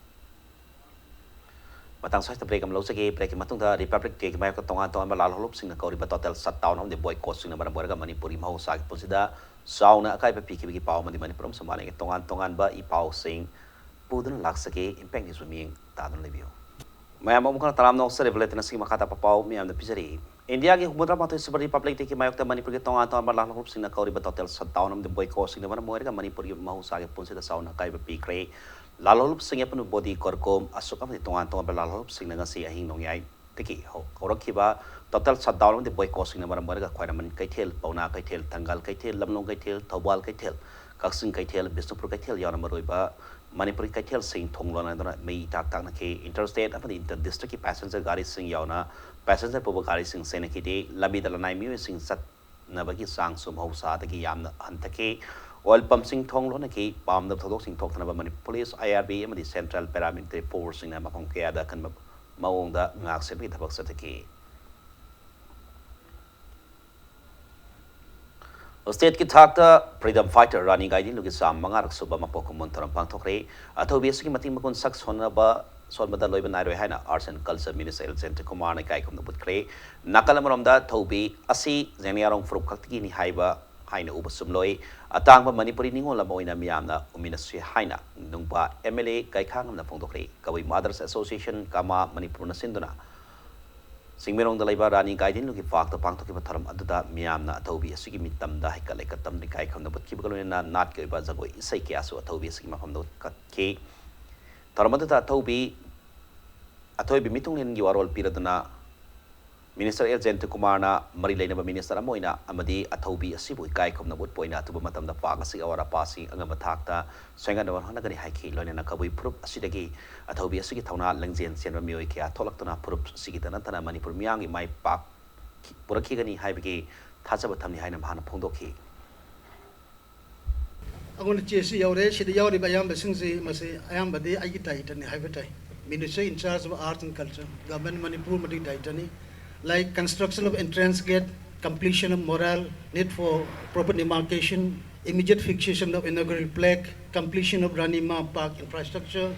ꯃꯇꯥꯡ ꯁ꯭ꯋꯥꯏꯗ ꯕ꯭ꯔꯦꯛ ꯑꯃ ꯂꯧꯖꯒꯦ꯫ ꯕ꯭ꯔꯦꯛꯀꯤ ꯃꯇꯨꯡꯗ ꯔꯤꯄꯕ꯭ꯂꯤꯛ ꯗꯦꯒꯤ ꯃꯥꯌꯣꯛꯇ ꯇꯣꯉꯥꯟ ꯇꯣꯉꯥꯟꯕ ꯂꯥꯜꯍꯧꯂꯨꯞꯁꯤꯡꯅ ꯀꯧꯔꯤꯕ ꯇꯣꯇꯦꯜ ꯁꯠꯗꯥꯎꯟ ꯑꯃꯗꯤ ꯕꯣꯏꯀꯣꯠꯁꯤꯡꯅ ꯃꯔꯝ ꯑꯣꯏꯔꯒ ꯃꯅꯤꯄꯨꯔꯒꯤ ꯃꯍꯧꯁꯥꯒꯤ ꯄꯨꯟꯁꯤꯗ ꯆꯥꯎꯅ ꯑꯀꯥꯏꯕ ꯄꯤꯈꯤꯕꯒꯤ ꯄꯥꯎ ꯑꯃꯗꯤ ꯃꯅꯤꯄꯨꯔ ꯑꯃꯁꯨꯡ ꯃꯥꯂꯦꯝꯒꯤ ꯇꯣꯉꯥꯟ ꯇꯣꯉꯥꯟꯕ ꯏ ꯄꯥꯎꯁꯤꯡ ꯄꯨꯗꯨꯅ ꯂꯥꯛꯆꯒꯦ꯫ ꯏꯝꯄꯦꯛ ꯅ꯭ꯌꯨꯁ ꯃꯤꯠꯌꯦꯡ ꯇꯥꯗꯨꯅ ꯂꯩꯕꯤꯌꯨ꯫ ꯃꯌꯥꯝ ꯑꯃꯨꯛ ꯍꯟꯅ ꯇꯔꯥꯝꯅ ꯑꯣꯛꯆꯔꯤ꯫ ꯕꯨꯂꯦꯇꯤꯟ ꯑꯁꯤꯒꯤ ꯃꯈꯥ ꯇꯥꯕ ꯄꯥꯎ ꯃꯌꯥꯝꯗ ꯄꯤꯖꯔꯤ꯫ ꯏꯟꯗꯤꯌꯥꯒꯤ ꯍꯨꯝꯐꯨꯇꯔꯥꯃꯥꯊꯣꯏ ꯁꯨꯕ ꯔꯤꯄꯕ꯭ꯂꯤꯛ ꯗꯦꯒꯤ ꯃꯥꯌꯣꯛꯇ ꯃꯅꯤꯄꯨꯔꯒꯤ ꯇꯣꯉꯥꯟ ꯇꯣꯉꯥꯟꯕ ꯂꯥꯜꯍꯧꯂꯨꯞꯁꯤꯡꯅ ꯀꯧꯔꯤꯕ ꯇꯣꯇꯦꯜ ꯁꯠꯗꯥꯎꯟ ꯑꯃꯗꯤ ꯕꯣꯏꯀꯣꯠꯁꯤꯡꯅ ꯃꯔꯝ ꯑꯣꯏꯔꯒ ꯃꯅꯤꯄꯨꯔꯒꯤ ꯃꯍꯧꯁꯥꯒꯤ ꯄꯨꯟꯁꯤꯗ ꯆꯥꯎꯅ ꯑꯀꯥꯏꯕ ꯄꯤꯈ꯭ꯔꯦ꯫ ꯂꯥꯜꯍꯧꯂꯨꯞꯁꯤꯡ ꯑꯄꯨꯟꯕ ꯕꯣꯗꯤ, ꯀꯣꯔꯀꯣꯝ, ꯑꯁꯨꯛ ꯑꯃꯗꯤ ꯇꯣꯉꯥꯟ ꯇꯣꯉꯥꯟꯕ ꯂꯥꯜꯍꯧꯂꯨꯞꯁꯤꯡꯅ ꯉꯁꯤ ꯑꯍꯤꯡ ꯅꯣꯡꯌꯥꯏꯗꯒꯤ ꯍꯧ-, ꯍꯧꯔꯛꯈꯤꯕ ꯇꯣꯇꯦꯜ ꯁꯠꯗꯥꯎꯟ ꯑꯃꯗꯤ ꯕꯣꯏꯀꯣꯠꯁꯤꯡꯅ ꯃꯔꯝ ꯑꯣꯏꯔꯒ ꯈ꯭ꯋꯥꯏꯔꯝꯕꯟ ꯀꯩꯊꯦꯜ, ꯄꯥꯎꯅꯥ ꯀꯩꯊꯦꯜ, ꯊꯪꯒꯥꯜ ꯀꯩꯊꯦꯜ, ꯂꯝꯂꯣꯡ ꯀꯩꯊꯦꯜ, ꯊꯧꯕꯥꯜ ꯀꯩꯊꯦꯜ, ꯀꯛꯆꯤꯡ ꯀꯩꯊꯦꯜ, ꯕꯤꯁꯅꯨꯄꯨꯔ ꯀꯩꯊꯦꯜ ꯌꯥꯎꯅ ꯃꯔꯨꯑꯣꯏꯕ ꯃꯅꯤꯄꯨꯔꯒꯤ ꯀꯩꯊꯦꯜꯁꯤꯡ ꯊꯣꯡ ꯂꯣꯟꯅꯗꯨꯅ ꯃꯩ ꯏꯇꯥꯛ ꯇꯥꯛꯅꯈꯤ꯫ ꯏꯟꯇꯔ ꯁ꯭ꯇꯦꯠ ꯑꯃꯗꯤ ꯏꯟꯇꯔ ꯗꯤꯁꯇ꯭ꯔꯤꯛꯀꯤ ꯄꯦꯁꯦꯟꯖꯔ ꯒꯥꯔꯤꯁꯤꯡ ꯌꯥꯎꯅ ꯄꯦꯁꯦꯟꯖꯔ ꯄꯨꯕ ꯒꯥꯔꯤꯁꯤꯡ ꯆꯦꯟꯅꯈꯤꯗꯦ꯫ ꯂꯝꯕꯤꯗ ꯂꯅꯥꯏ ꯃꯤꯑꯣꯏꯁꯤꯡ ꯆꯠꯅꯕꯒꯤ ꯆꯥꯡꯁꯨ ꯃꯍꯧꯁꯥꯗꯒꯤ ꯌꯥꯝꯅ ꯍꯟꯊꯈꯤ꯫ ꯑꯣꯏꯜ ꯄꯝꯁꯤꯡ ꯊꯣꯡ ꯂꯣꯟꯅꯈꯤ꯫ ꯄꯥꯝꯗꯕ ꯊꯧꯗꯣꯛꯁꯤꯡ ꯊꯣꯛꯇꯅꯕ Manipur police, I R B ꯑꯃꯗꯤ ꯁꯦꯟꯇ꯭ꯔꯦꯜ ꯄꯦꯔꯥꯃꯤꯂꯤꯇꯔꯤ ꯐꯣꯔꯁꯁꯤꯡꯅ ꯃꯐꯝ ꯀꯌꯥꯗ ꯑꯀꯟꯕ ꯃꯑꯣꯡꯗ ꯉꯥꯛ ꯁꯦꯟꯕꯒꯤ ꯊꯕꯛ ꯆꯠꯊꯈꯤ꯫ ꯁ꯭ꯇꯦꯠꯀꯤ ꯊꯥꯛꯇ ꯐ꯭ꯔꯤꯗꯝ ꯐꯥꯏꯇꯔ ꯔꯥꯅꯤ ꯒꯥꯏꯗꯤꯟꯂꯨꯒꯤ ꯆꯥꯝꯃ ꯃꯉꯥꯔꯛ ꯁꯨꯕ ꯃꯄꯣꯛ ꯀꯨꯝꯑꯣꯟ ꯊꯧꯔꯝ ꯄꯥꯡꯊꯣꯛꯈ꯭ꯔꯦ꯫ ꯑꯊꯧꯕꯤ ꯑꯁꯤꯒꯤ ꯃꯇꯤꯛ ꯃꯒꯨꯟ ꯁꯛ ꯁꯣꯟꯅꯕ ꯁꯣꯟꯕꯗ ꯂꯣꯏꯕ ꯅꯥꯏꯔꯣꯏ ꯍꯥꯏꯅ arts and culture minister L Jayanta ꯀꯨꯃꯥꯔꯅ ꯏꯀꯥꯏ ꯈꯨꯝꯅꯕ ꯎꯠꯈ꯭ꯔꯦ꯫ ꯅꯥꯀꯜ ꯑꯃꯔꯣꯝꯗ ꯊꯧꯕꯤ ꯑꯁꯤ ꯖꯦꯡꯅꯤꯌꯥꯔꯣꯡ ꯐꯨꯔꯨꯞ ꯈꯛꯇꯒꯤꯅꯤ ꯍꯥꯏꯕ ꯍꯥꯏꯅ ꯎꯕ ꯆꯨꯝꯂꯣꯏ꯫ ꯑꯇꯥꯡꯕ ꯃꯅꯤꯄꯨꯔꯤ ꯅꯤꯉꯣꯜ ꯑꯃ ꯑꯣꯏꯅ ꯃꯤꯌꯥꯝꯅ ꯎꯃꯤꯟꯅꯁꯤ ꯍꯥꯏꯅ ꯅꯨꯡꯕꯥ ꯑꯦꯝ ꯑꯦꯜ ꯑꯦ ꯀꯩꯈꯥꯉꯝꯅ ꯐꯣꯡꯗꯣꯛꯈ꯭ꯔꯦ꯫ ꯀꯕꯨꯏ ꯃꯥꯗꯔꯁ ꯑꯦꯁꯣꯁꯤꯌꯦꯁꯟ ꯀꯃꯥ ꯃꯅꯤꯄꯨꯔꯅ ꯁꯤꯟꯗꯨꯅ ꯆꯤꯡꯃꯩꯔꯣꯡꯗ ꯂꯩꯕ ꯔꯥꯅꯤ ꯒꯥꯏꯗꯤꯟꯂꯨꯒꯤ ꯄꯥꯔꯛꯇ ꯄꯥꯡꯊꯣꯛꯈꯤꯕ ꯊꯧꯔꯝ ꯑꯗꯨꯗ ꯃꯤꯌꯥꯝꯅ ꯑꯊꯧꯕꯤ ꯑꯁꯤꯒꯤ ꯃꯤꯇꯝꯗ ꯍꯩꯀꯠ ꯂꯩꯀꯠ ꯇꯝꯅ ꯏꯀꯥꯏ ꯈꯨꯝꯅꯕ ꯎꯠꯈꯤꯕꯒ ꯂꯣꯏꯅꯅ ꯅꯥꯠꯀꯤ ꯑꯣꯏꯕ ꯖꯒꯣꯏ ꯏꯁꯩ ꯀꯌꯥꯁꯨ ꯑꯊꯧꯕꯤ ꯑꯁꯤꯒꯤ ꯃꯐꯝꯗ ꯎꯠꯈꯤ꯫ ꯊꯧꯔꯝ ꯑꯗꯨꯗ ꯑꯊꯧꯕꯤ ꯑꯊꯣꯏꯕꯤ ꯃꯤꯊꯨꯡꯂꯦꯟꯒꯤ ꯋꯥꯔꯣꯜ ꯄꯤꯔꯗꯨꯅ ꯃꯤꯅꯤꯁꯇꯔ ꯑꯦꯜ ꯖꯌꯟꯇꯀꯨꯃꯥꯔꯅ ꯃꯔꯤ ꯂꯩꯅꯕ ꯃꯤꯅꯤꯁꯇꯔ ꯑꯃ ꯑꯣꯏꯅ ꯑꯃꯗꯤ ꯑꯊꯧꯕꯤ ꯑꯁꯤꯕꯨ ꯏꯀꯥꯏ ꯈꯨꯝꯅꯕ ꯎꯠꯄ ꯑꯣꯏꯅ ꯑꯊꯨꯕ ꯃꯇꯝꯗ ꯄꯥꯛ ꯑꯁꯤꯒꯤ ꯑꯋꯥꯠ ꯑꯄꯥꯁꯤꯡ ꯑꯉꯝꯕ ꯊꯥꯛꯇ ꯁꯦꯝꯒꯠꯅꯕ ꯍꯣꯠꯅꯒꯅꯤ ꯍꯥꯏꯈꯤ꯫ ꯂꯣꯏꯅꯅ ꯀꯕꯨꯏ ꯐꯨꯔꯨꯞ ꯑꯁꯤꯗꯒꯤ ꯑꯊꯧꯕꯤ ꯑꯁꯤꯒꯤ ꯊꯧꯅꯥ ꯂꯪꯖꯦꯜ ꯆꯦꯟꯕ ꯃꯤꯑꯣꯏ ꯀꯌꯥ ꯊꯣꯛꯂꯛꯇꯨꯅ ꯐꯨꯔꯨꯞ ꯑꯁꯤꯒꯤꯗ ꯅꯠꯇꯅ ꯃꯅꯤꯄꯨꯔ ꯃꯤꯌꯥꯝꯒꯤ ꯃꯥꯏ ꯄꯥꯛ ꯄꯨꯔꯛꯈꯤꯒꯅꯤ ꯍꯥꯏꯕꯒꯤ ꯊꯥꯖꯕ ꯊꯝꯂꯤ ꯍꯥꯏꯅ ꯃꯍꯥꯛꯅ ꯐꯣꯡꯗꯣꯛꯈꯤ꯫ ꯑꯩꯉꯣꯟꯗ ꯆꯦꯁꯤ ꯌꯧꯔꯦ꯫ ꯁꯤꯗ ꯌꯥꯎꯔꯤꯕ ꯑꯌꯥꯝꯕꯁꯤꯡꯁꯤ ꯃꯁꯤ ꯑꯌꯥꯝꯕꯗꯤ ꯑꯩꯒꯤ ꯗꯥꯏꯔꯦꯛꯇꯔꯅꯤ ꯍꯥꯏꯕ ꯇꯥꯏ꯫ Minister in charge of Arts and Culture, Government Manipur ꯃꯗꯨꯒꯤ ꯗꯥꯏꯔꯦꯛꯇꯔꯅꯤ꯫ Like construction of entrance gate, completion of mural, need for proper demarcation, immediate fixation of inaugural plaque, completion of Ranima Park infrastructure,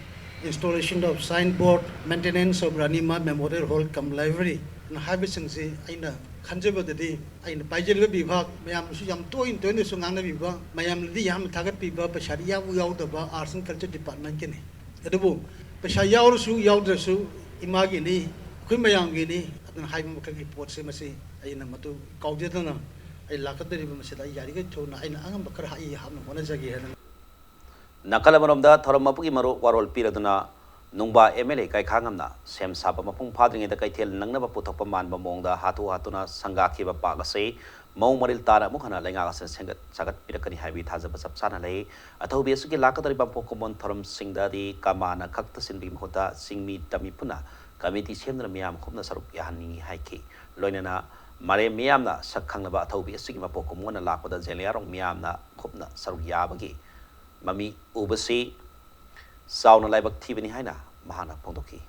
installation of signboard, maintenance of Ranima Memorial Hall cum library ꯍꯥꯏꯕꯁꯤꯡꯁꯤ ꯑꯩꯅ ꯈꯟꯖꯕꯗꯗꯤ ꯑꯩꯅ ꯄꯥꯏꯖꯔꯤꯕ ꯕꯤꯚꯥꯒ ꯃꯌꯥꯝꯅꯁꯨ ꯌꯥꯝ ꯇꯣꯏꯅ ꯇꯣꯏꯅꯁꯨ ꯉꯥꯡꯅꯕꯤꯕ, ꯃꯌꯥꯝꯅꯗꯤ ꯌꯥꯝꯅ ꯊꯥꯒꯠꯄꯤꯕ ꯄꯩꯁꯥꯗꯤ ꯌꯥꯎꯕ ꯌꯥꯎꯗꯕ Arts and Culture Departmentꯀꯤꯅꯤ꯫ ꯑꯗꯨꯕꯨ ꯄꯩꯁꯥ ꯌꯥꯎꯔꯁꯨ ꯌꯥꯎꯗ꯭ꯔꯁꯨ ꯏꯃꯥꯒꯤꯅꯤ, ꯑꯩꯈꯣꯏ ꯃꯌꯥꯝꯒꯤꯅꯤ꯫ ꯑꯗꯨꯅ ꯍꯥꯏꯕ ꯃꯈꯩꯒꯤ ꯄꯣꯠꯁꯦ ꯃꯁꯤ ꯑꯩꯅ ꯃꯗꯨ ꯀꯥꯎꯖꯗꯅ ꯑꯩ ꯂꯥꯛꯀꯗꯧꯔꯤꯕ ꯃꯁꯤꯗ ꯑꯩ ꯌꯥꯔꯤꯈꯩ ꯊꯨꯅ ꯑꯩꯅ ꯑꯉꯝꯕ ꯈꯔ ꯑꯩ ꯍꯥꯞꯅ ꯍꯣꯠꯅꯖꯒꯦ ꯍꯥꯏꯅ꯫ ꯅꯥꯀꯜ ꯑꯃꯔꯣꯝꯗ ꯊꯧꯔꯝ ꯑꯗꯨꯒꯤ ꯃꯔꯨ ꯋꯥꯔꯣꯜ ꯄꯤꯔꯗꯨꯅ ꯅꯨꯡꯕꯥ ꯑꯦꯝ ꯑꯦꯜ ꯑꯦ ꯀꯥꯏꯈꯥꯉꯝꯅ ꯁꯦꯝ ꯁꯥꯕ ꯃꯄꯨꯡ ꯐꯥꯗ꯭ꯔꯤꯉꯩꯗ ꯀꯩꯊꯦꯜ ꯅꯪꯅꯕ ꯄꯨꯊꯣꯛꯄ ꯃꯥꯟꯕ ꯃꯑꯣꯡꯗ ꯍꯥꯊꯨ ꯍꯥꯊꯨꯅ ꯁꯪꯒꯥꯈꯤꯕ ꯄꯥꯛ ꯑꯁꯤ ꯃꯑꯣꯡ ꯃꯔꯤꯜ ꯇꯥꯅ ꯑꯃꯨꯛ ꯍꯟꯅ ꯂꯩꯉꯥꯛ ꯑꯁꯤꯅ ꯁꯦꯝꯒꯠ ꯁꯥꯒꯠꯄꯤꯔꯛꯀꯅꯤ ꯍꯥꯏꯕꯒꯤ ꯊꯥꯖꯕ ꯆꯞ ꯆꯥꯅ ꯂꯩ꯫ ꯑꯊꯧꯕꯤ ꯑꯁꯤꯒꯤ ꯂꯥꯛꯀꯗꯧꯔꯤꯕ ꯃꯄꯣꯛ ꯀꯨꯝꯑꯣꯟ ꯊꯧꯔꯝꯁꯤꯡꯗꯗꯤ ꯀꯃꯥꯟꯅ ꯈꯛꯇ ꯁꯤꯟꯕꯒꯤ ꯃꯍꯨꯠꯇ ꯆꯤꯡꯃꯤ ꯇꯝꯃꯤ ꯄꯨꯟꯅ ꯀꯃꯤꯇꯤ ꯁꯦꯝꯗꯨꯅ ꯃꯤꯌꯥꯝ ꯈꯨꯞꯅ ꯁꯔꯨꯛ ꯌꯥꯍꯟꯅꯤꯡꯏ ꯍꯥꯏꯈꯤ꯫ ꯂꯣꯏꯅꯅ ꯃꯥꯂꯦꯝ ꯃꯤꯌꯥꯝꯅ ꯁꯛ ꯈꯪꯂꯕ ꯑꯊꯧꯕꯤ ꯑꯁꯤꯒꯤ ꯃꯄꯣꯛ ꯀꯨꯝꯑꯣꯟꯅ ꯂꯥꯛꯄꯗ ꯖꯦꯂꯤꯌꯥꯡꯔꯣꯡ ꯃꯤꯌꯥꯝꯅ ꯈꯨꯞꯅ ꯁꯔꯨꯛ ꯌꯥꯕꯒꯤ ꯃꯃꯤ ꯎꯕꯁꯤ ꯆꯥꯎꯅ ꯂꯥꯏꯕꯛ ꯊꯤꯕꯅꯤ ꯍꯥꯏꯅ ꯃꯍꯥꯛꯅ ꯐꯣꯡꯗꯣꯛꯈꯤ꯫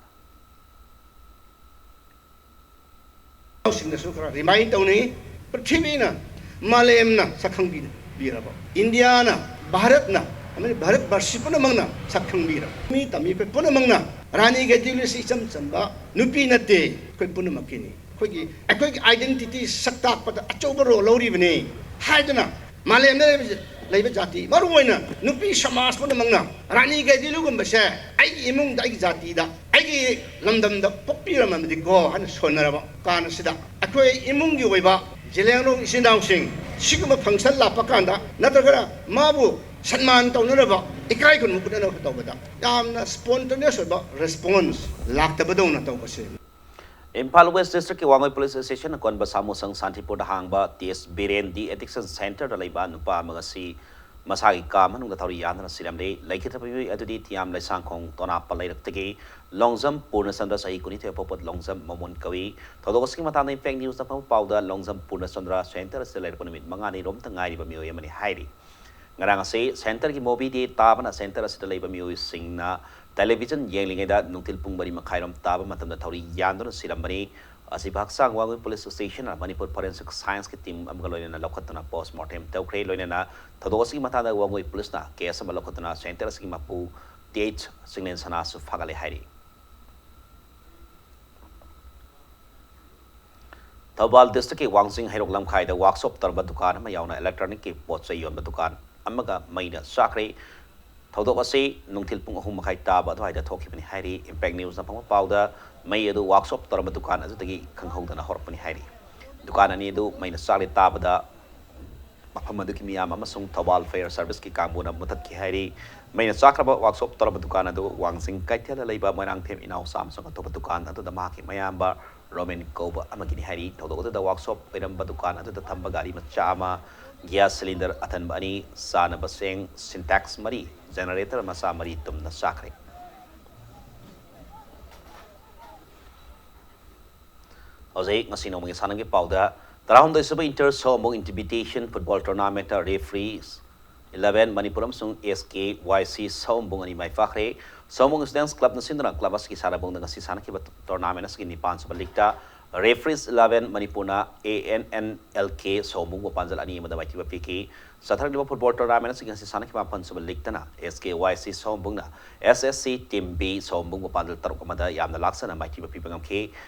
ꯁꯤꯡꯗꯁꯨ ꯈꯔ remind ꯇꯧꯅꯤꯡꯏ꯫ ꯄ꯭ꯔꯤꯊꯤꯕꯤꯅ, ꯃꯥꯂꯦꯝꯅ ꯁꯛ ꯈꯪꯕꯤꯔꯕ, ꯏꯟꯗꯤꯌꯥꯅ, ꯚꯥꯔꯠꯅ ꯑꯃꯗꯤ ꯚꯥꯔꯠ ꯕꯔꯁꯤ ꯄꯨꯝꯅꯃꯛꯅ ꯁꯛ ꯈꯪꯕꯤꯔꯕ, ꯃꯤ ꯇꯝꯃꯤ ꯑꯩꯈꯣꯏ ꯄꯨꯝꯅꯃꯛꯅ ꯔꯥꯅꯤ ꯒꯥꯏꯗꯤꯟꯂꯨꯁꯤ ꯏꯆꯝ ꯆꯝꯕ ꯅꯨꯄꯤ ꯅꯠꯇꯦ, ꯑꯩꯈꯣꯏ ꯄꯨꯝꯅꯃꯛꯀꯤꯅꯤ꯫ ꯑꯩꯈꯣꯏꯒꯤ, ꯑꯩꯈꯣꯏꯒꯤ identity ꯁꯛ ꯇꯥꯛꯄꯗ ꯑꯆꯧꯕ role ꯂꯧꯔꯤꯕꯅꯤ ꯍꯥꯏꯗꯨꯅ ꯃꯥꯂꯦꯝꯗ ꯂꯩꯕ, ꯂꯩꯕ ꯖꯥꯇꯤ, ꯃꯔꯨꯑꯣꯏꯅ ꯅꯨꯄꯤ ꯁꯃꯥꯖ ꯄꯨꯝꯅꯃꯛꯅ ꯔꯥꯅꯤ ꯒꯥꯏꯗꯤꯟꯂꯨꯒꯨꯝꯕꯁꯦ ꯑꯩꯒꯤ ꯏꯃꯨꯡꯗ, ꯑꯩꯒꯤ ꯖꯥꯇꯤꯗ ꯑꯩꯒꯤ ꯂꯝꯗꯝꯗ ꯄꯣꯛꯄꯤꯔꯝꯃꯕꯗꯤꯀꯣ ꯍꯥꯏꯅ ꯁꯣꯟꯅꯔꯕ ꯀꯥꯟ ꯑꯁꯤꯗ, ꯑꯩꯈꯣꯏ ꯏꯃꯨꯡꯒꯤ ꯑꯣꯏꯕ ꯖꯤꯂꯤꯌꯥꯡꯔꯣꯡ ꯏꯆꯤꯟ ꯏꯅꯥꯎꯁꯤꯡ ꯁꯤꯒꯨꯝꯕ function ꯂꯥꯛꯄ ꯀꯥꯟꯗ, ꯅꯠꯇ꯭ꯔꯒꯅ ꯃꯥꯕꯨ ꯁꯟꯃꯥꯟ ꯇꯧꯅꯅꯕ, ꯏꯀꯥꯏ ꯈꯨꯝꯅꯕ ꯎꯠꯅꯅꯕ ꯇꯧꯕꯗ ꯌꯥꯝꯅ spontaneous ꯑꯣꯏꯕ response ꯂꯥꯛꯇꯕꯗꯧꯅ ꯇꯧꯕꯁꯦ꯫ ꯏꯝꯐꯥꯜ ꯋꯦꯁ ꯗꯤꯁꯇ꯭ꯔꯤꯛꯀꯤ ꯋꯥꯡꯉꯣꯏ ꯄꯨꯂꯤꯁ ꯁ꯭ꯇꯦꯁꯟꯅ ꯀꯣꯟꯕ ꯁꯥꯃꯨꯁꯪ ꯁꯥꯟꯇꯤꯄꯨꯔꯗ ꯍꯥꯡꯕ ꯇꯤ ꯑꯦꯁ ꯕꯤꯔꯦꯟ ꯗꯤ ꯑꯦꯗꯤꯛꯁꯟ ꯁꯦꯟꯇꯔꯗ ꯂꯩꯕ ꯅꯨꯄꯥ ꯑꯃ ꯉꯁꯤ ꯃꯁꯥꯒꯤ ꯀꯥ ꯃꯅꯨꯡꯗ ꯊꯧꯔꯤ ꯌꯥꯟꯗꯨꯅ ꯁꯤꯔꯝꯂꯦ꯫ ꯂꯩꯈꯤꯗ꯭ꯔꯕ ꯃꯤꯑꯣꯏ ꯑꯗꯨꯗꯤ ꯊꯤꯌꯥꯝ ꯂꯩꯁꯥꯡꯈꯣꯡ ꯇꯣꯅꯥꯄ ꯂꯩꯔꯛꯇꯒꯤ ꯂꯣꯡꯖꯝ ꯄꯨꯔꯅꯆꯟꯗ꯭ꯔ, ꯆꯍꯤ ꯀꯨꯟꯅꯤꯊꯣꯏ ꯑꯄꯣꯛꯄ ꯂꯣꯡꯖꯝ ꯃꯃꯣꯟ ꯀꯧꯏ꯫ ꯊꯧꯗꯣꯛ ꯑꯁꯤꯒꯤ ꯃꯇꯥꯡꯗ ꯏꯝꯄꯦꯛ ꯅ꯭ꯌꯨꯁꯅ ꯐꯪꯕ ꯄꯥꯎꯗ, ꯂꯣꯡꯖꯝ ꯄꯨꯔꯅꯆꯟꯗ꯭ꯔ ꯁꯦꯟꯇꯔ ꯑꯁꯤꯗ ꯂꯩꯔꯛꯄ ꯅꯨꯃꯤꯠ ꯃꯉꯥꯅꯤ ꯔꯣꯝꯇ ꯉꯥꯏꯔꯤꯕ ꯃꯤꯑꯣꯏ ꯑꯃꯅꯤ ꯍꯥꯏꯔꯤ꯫ ꯉꯔꯥꯡ ꯑꯁꯤ ꯁꯦꯟꯇꯔꯒꯤ ꯃꯣꯕꯤ ꯗꯦ ꯇꯥꯕꯅ ꯁꯦꯟꯇꯔ ꯑꯁꯤꯗ ꯂꯩꯕ ꯃꯤꯑꯣꯏꯁꯤꯡꯅ ꯇꯦꯂꯤꯚꯤꯖꯟ ꯌꯦꯡꯂꯤꯉꯩꯗ ꯅꯨꯡꯊꯤꯜ ꯄꯨꯡ ꯃꯔꯤ ꯃꯈꯥꯏꯔꯣꯝ ꯇꯥꯕ ꯃꯇꯝꯗ ꯊꯧꯔꯤ ꯌꯥꯟꯗꯨꯅ ꯁꯤꯔꯝꯕꯅꯤ꯫ ꯑꯁꯤꯕ ꯍꯛꯆꯥꯡ ꯋꯥꯡꯉꯨ ꯄꯨꯂꯤꯁ ꯁ꯭ꯇꯦꯁꯟꯅ ꯃꯅꯤꯄꯨꯔ ꯐꯣꯔꯦꯟꯁꯤꯛ ꯁꯥꯏꯟꯁꯀꯤ ꯇꯤꯝ ꯑꯃꯒ ꯂꯣꯏꯅꯅ ꯂꯧꯈꯠꯇꯨꯅ ꯄꯣꯁꯃꯣꯔꯇꯦꯝ ꯇꯧꯈ꯭ꯔꯦ꯫ ꯂꯣꯏꯅꯅ ꯊꯧꯗꯣꯛ ꯑꯁꯤꯒꯤ ꯃꯇꯥꯡꯗ ꯋꯥꯡꯉꯨ ꯄꯨꯂꯤꯁꯅ ꯀꯦꯁ ꯑꯃ ꯂꯧꯈꯠꯇꯨꯅ ꯁꯦꯟꯇꯔ ꯑꯁꯤꯒꯤ ꯃꯄꯨ ꯇꯤ ꯑꯩꯆ ꯆꯤꯡꯂꯦꯟ ꯁꯅꯥꯁꯨ ꯐꯥꯒꯠꯂꯦ ꯍꯥꯏꯔꯤ꯫ ꯊꯧꯕꯥꯜ ꯗꯤꯁꯇ꯭ꯔꯤꯛꯀꯤ ꯋꯥꯡꯖꯤꯡ ꯍꯩꯔꯣꯛ ꯂꯝꯈꯥꯏꯗ ꯋꯥꯛꯁꯣꯞ ꯇꯧꯔꯝꯕ ꯗꯨꯀꯥꯟ ꯑꯃ ꯌꯥꯎꯅ ꯏꯂꯦꯛꯇ꯭ꯔꯣꯅꯤꯛꯀꯤ ꯄꯣꯠ ꯆꯩ ꯌꯣꯟꯕ ꯗꯨꯀꯥꯟ ꯑꯃꯒ ꯃꯩꯅ ꯆꯥꯛꯈ꯭ꯔꯦ꯫ ꯊꯧꯗꯣꯛ ꯑꯁꯤ ꯅꯨꯡꯊꯤꯜ ꯄꯨꯡ ꯑꯍꯨꯝ ꯃꯈꯥꯏ ꯇꯥꯕ ꯑꯗꯨꯋꯥꯏꯗ ꯊꯣꯛꯈꯤꯕꯅꯤ ꯍꯥꯏꯔꯤ꯫ ꯏꯝꯄꯦꯛ ꯅ꯭ꯌꯨꯁꯅ ꯐꯪꯕ ꯄꯥꯎꯗ, ꯃꯩ ꯑꯗꯨ ꯋꯥꯛꯁꯣꯞ ꯇꯧꯔꯝꯕ ꯗꯨꯀꯥꯟ ꯑꯗꯨꯗꯒꯤ ꯈꯪꯍꯧꯗꯅ ꯍꯧꯔꯛꯄꯅꯤ ꯍꯥꯏꯔꯤ꯫ ꯗꯨꯀꯥꯟ ꯑꯅꯤ ꯑꯗꯨ ꯃꯩꯅ ꯆꯥꯛꯂꯦ ꯇꯥꯕꯗ ꯃꯐꯝ ꯑꯗꯨꯒꯤ ꯃꯤꯌꯥꯝ ꯑꯃꯁꯨꯡ ꯊꯧꯕꯥꯜ ꯐꯥꯌꯔ ꯁꯔꯚꯤꯁꯀꯤ ꯀꯥꯡꯕꯨꯅ ꯃꯨꯊꯠꯈꯤ ꯍꯥꯏꯔꯤ꯫ ꯃꯩꯅ ꯆꯥꯛꯈ꯭ꯔꯕ ꯋꯥꯛꯁꯣꯞ ꯇꯧꯔꯝꯕ ꯗꯨꯀꯥꯟ ꯑꯗꯨ ꯋꯥꯡꯖꯤꯡ ꯀꯩꯊꯦꯜꯗ ꯂꯩꯕ ꯃꯣꯏꯔꯥꯡꯊꯦꯝ ꯏꯅꯥꯎꯆꯥ ꯑꯃꯁꯨꯡ ꯑꯇꯣꯞꯄ ꯗꯨꯀꯥꯟ ꯑꯗꯨꯗ ꯃꯍꯥꯛꯀꯤ ꯃꯌꯥꯝꯕ ꯔꯣꯃꯦꯟ ꯀꯧꯕ ꯑꯃꯒꯤꯅꯤ ꯍꯥꯏꯔꯤ꯫ ꯊꯧꯗꯣꯛ ꯑꯗꯨꯗ ꯋꯥꯛꯁꯣꯞ ꯑꯣꯏꯔꯝꯕ ꯗꯨꯀꯥꯟ ꯑꯗꯨꯗ ꯊꯝꯕ ꯒꯥꯔꯤ ꯃꯆꯥ ꯑꯃ, ꯒ꯭ꯌꯥꯁ ꯁꯤꯂꯤꯟꯗꯔ ꯑꯊꯟꯕ ꯑꯅꯤ, ꯆꯥꯅꯕ ꯆꯦꯡ ꯁꯤꯟꯇꯦꯛꯁ ꯃꯔꯤ, ꯖꯦꯅꯔꯦꯇꯔ ꯃꯆꯥ ꯃꯔꯤ ꯇꯨꯝꯅ ꯆꯥꯈ꯭ꯔꯦ꯫ ꯍꯧꯖꯤꯛ ꯉꯁꯤ ꯅꯣꯡꯃꯒꯤ ꯁꯥꯟꯅꯕꯒꯤ ꯄꯥꯎꯗ, ꯇꯔꯥꯍꯨꯝꯗꯣꯏ ꯁꯨꯕ ꯏꯟꯇꯔ ꯁꯑꯣꯝꯕꯨꯡ ꯏꯟꯇꯤꯃꯤꯗꯦꯁꯟ ꯐꯨꯠꯕꯣꯜ ꯇꯣꯔꯅꯥꯃꯦꯟꯠꯇ ꯔꯦꯐ꯭ꯔꯤ ꯏꯂꯦꯚꯦꯟ ꯃꯅꯤꯄꯨꯔ ꯑꯃꯁꯨꯡ ꯑꯦꯁ ꯀꯦ ꯋꯥꯏ ꯁꯤ ꯁꯑꯣꯝꯕꯨꯡ ꯑꯅꯤ ꯃꯥꯏ ꯄꯥꯛꯈ꯭ꯔꯦ꯫ ꯁꯑꯣꯝꯕꯨꯡ ꯁ꯭ꯇꯨꯗꯦꯟꯠꯁ ꯀ꯭ꯂꯕꯅ ꯁꯤꯟꯗꯨꯅ ꯀ꯭ꯂꯕ ꯑꯁꯤꯒꯤ ꯁꯥꯟꯅꯕꯨꯡꯗ ꯉꯁꯤ ꯁꯥꯟꯅꯈꯤꯕ ꯇꯣꯔꯅꯥꯃꯦꯟꯠ ꯑꯁꯤꯒꯤ ꯅꯤꯄꯥꯟ ꯁꯨꯕ ꯂꯤꯒꯇ ꯔꯦꯐ꯭ꯔꯤꯁ ꯏꯂꯦꯚꯦꯟ ꯃꯅꯤꯄꯨꯔꯅ ꯑꯦ ꯑꯦꯟ ꯑꯦꯟ ꯑꯦꯜ ꯀꯦ ꯁꯑꯣꯝꯕꯨꯡꯕꯨ ꯄꯥꯟꯖꯜ ꯑꯅꯤ ꯑꯃꯗ ꯃꯥꯏꯊꯤꯕ ꯄꯤꯈꯤ꯫ ꯆꯠꯊꯔꯛꯂꯤꯕ ꯐꯨꯠꯕꯣꯜ ꯇꯣꯔꯅꯥꯃꯦꯟꯠ ꯑꯁꯤꯒꯤ ꯉꯁꯤ ꯁꯥꯟꯅꯈꯤꯕ ꯃꯥꯄꯟ ꯁꯨꯕ ꯂꯤꯒꯇꯅ ꯑꯦꯁ ꯀꯦ ꯋꯥꯏ ꯁꯤ ꯁꯑꯣꯝꯕꯨꯡꯅ ꯑꯦꯁ ꯑꯦꯁ ꯁꯤ ꯇꯤꯝ ꯕꯤ ꯁꯑꯣꯝꯕꯨꯡꯕꯨ ꯄꯥꯟꯖꯜ ꯇꯔꯨꯛ ꯑꯃꯗ ꯌꯥꯝꯅ ꯂꯥꯛꯆꯅ ꯃꯥꯏꯊꯤꯕ ꯄꯤꯕ ꯉꯝꯈꯤ꯫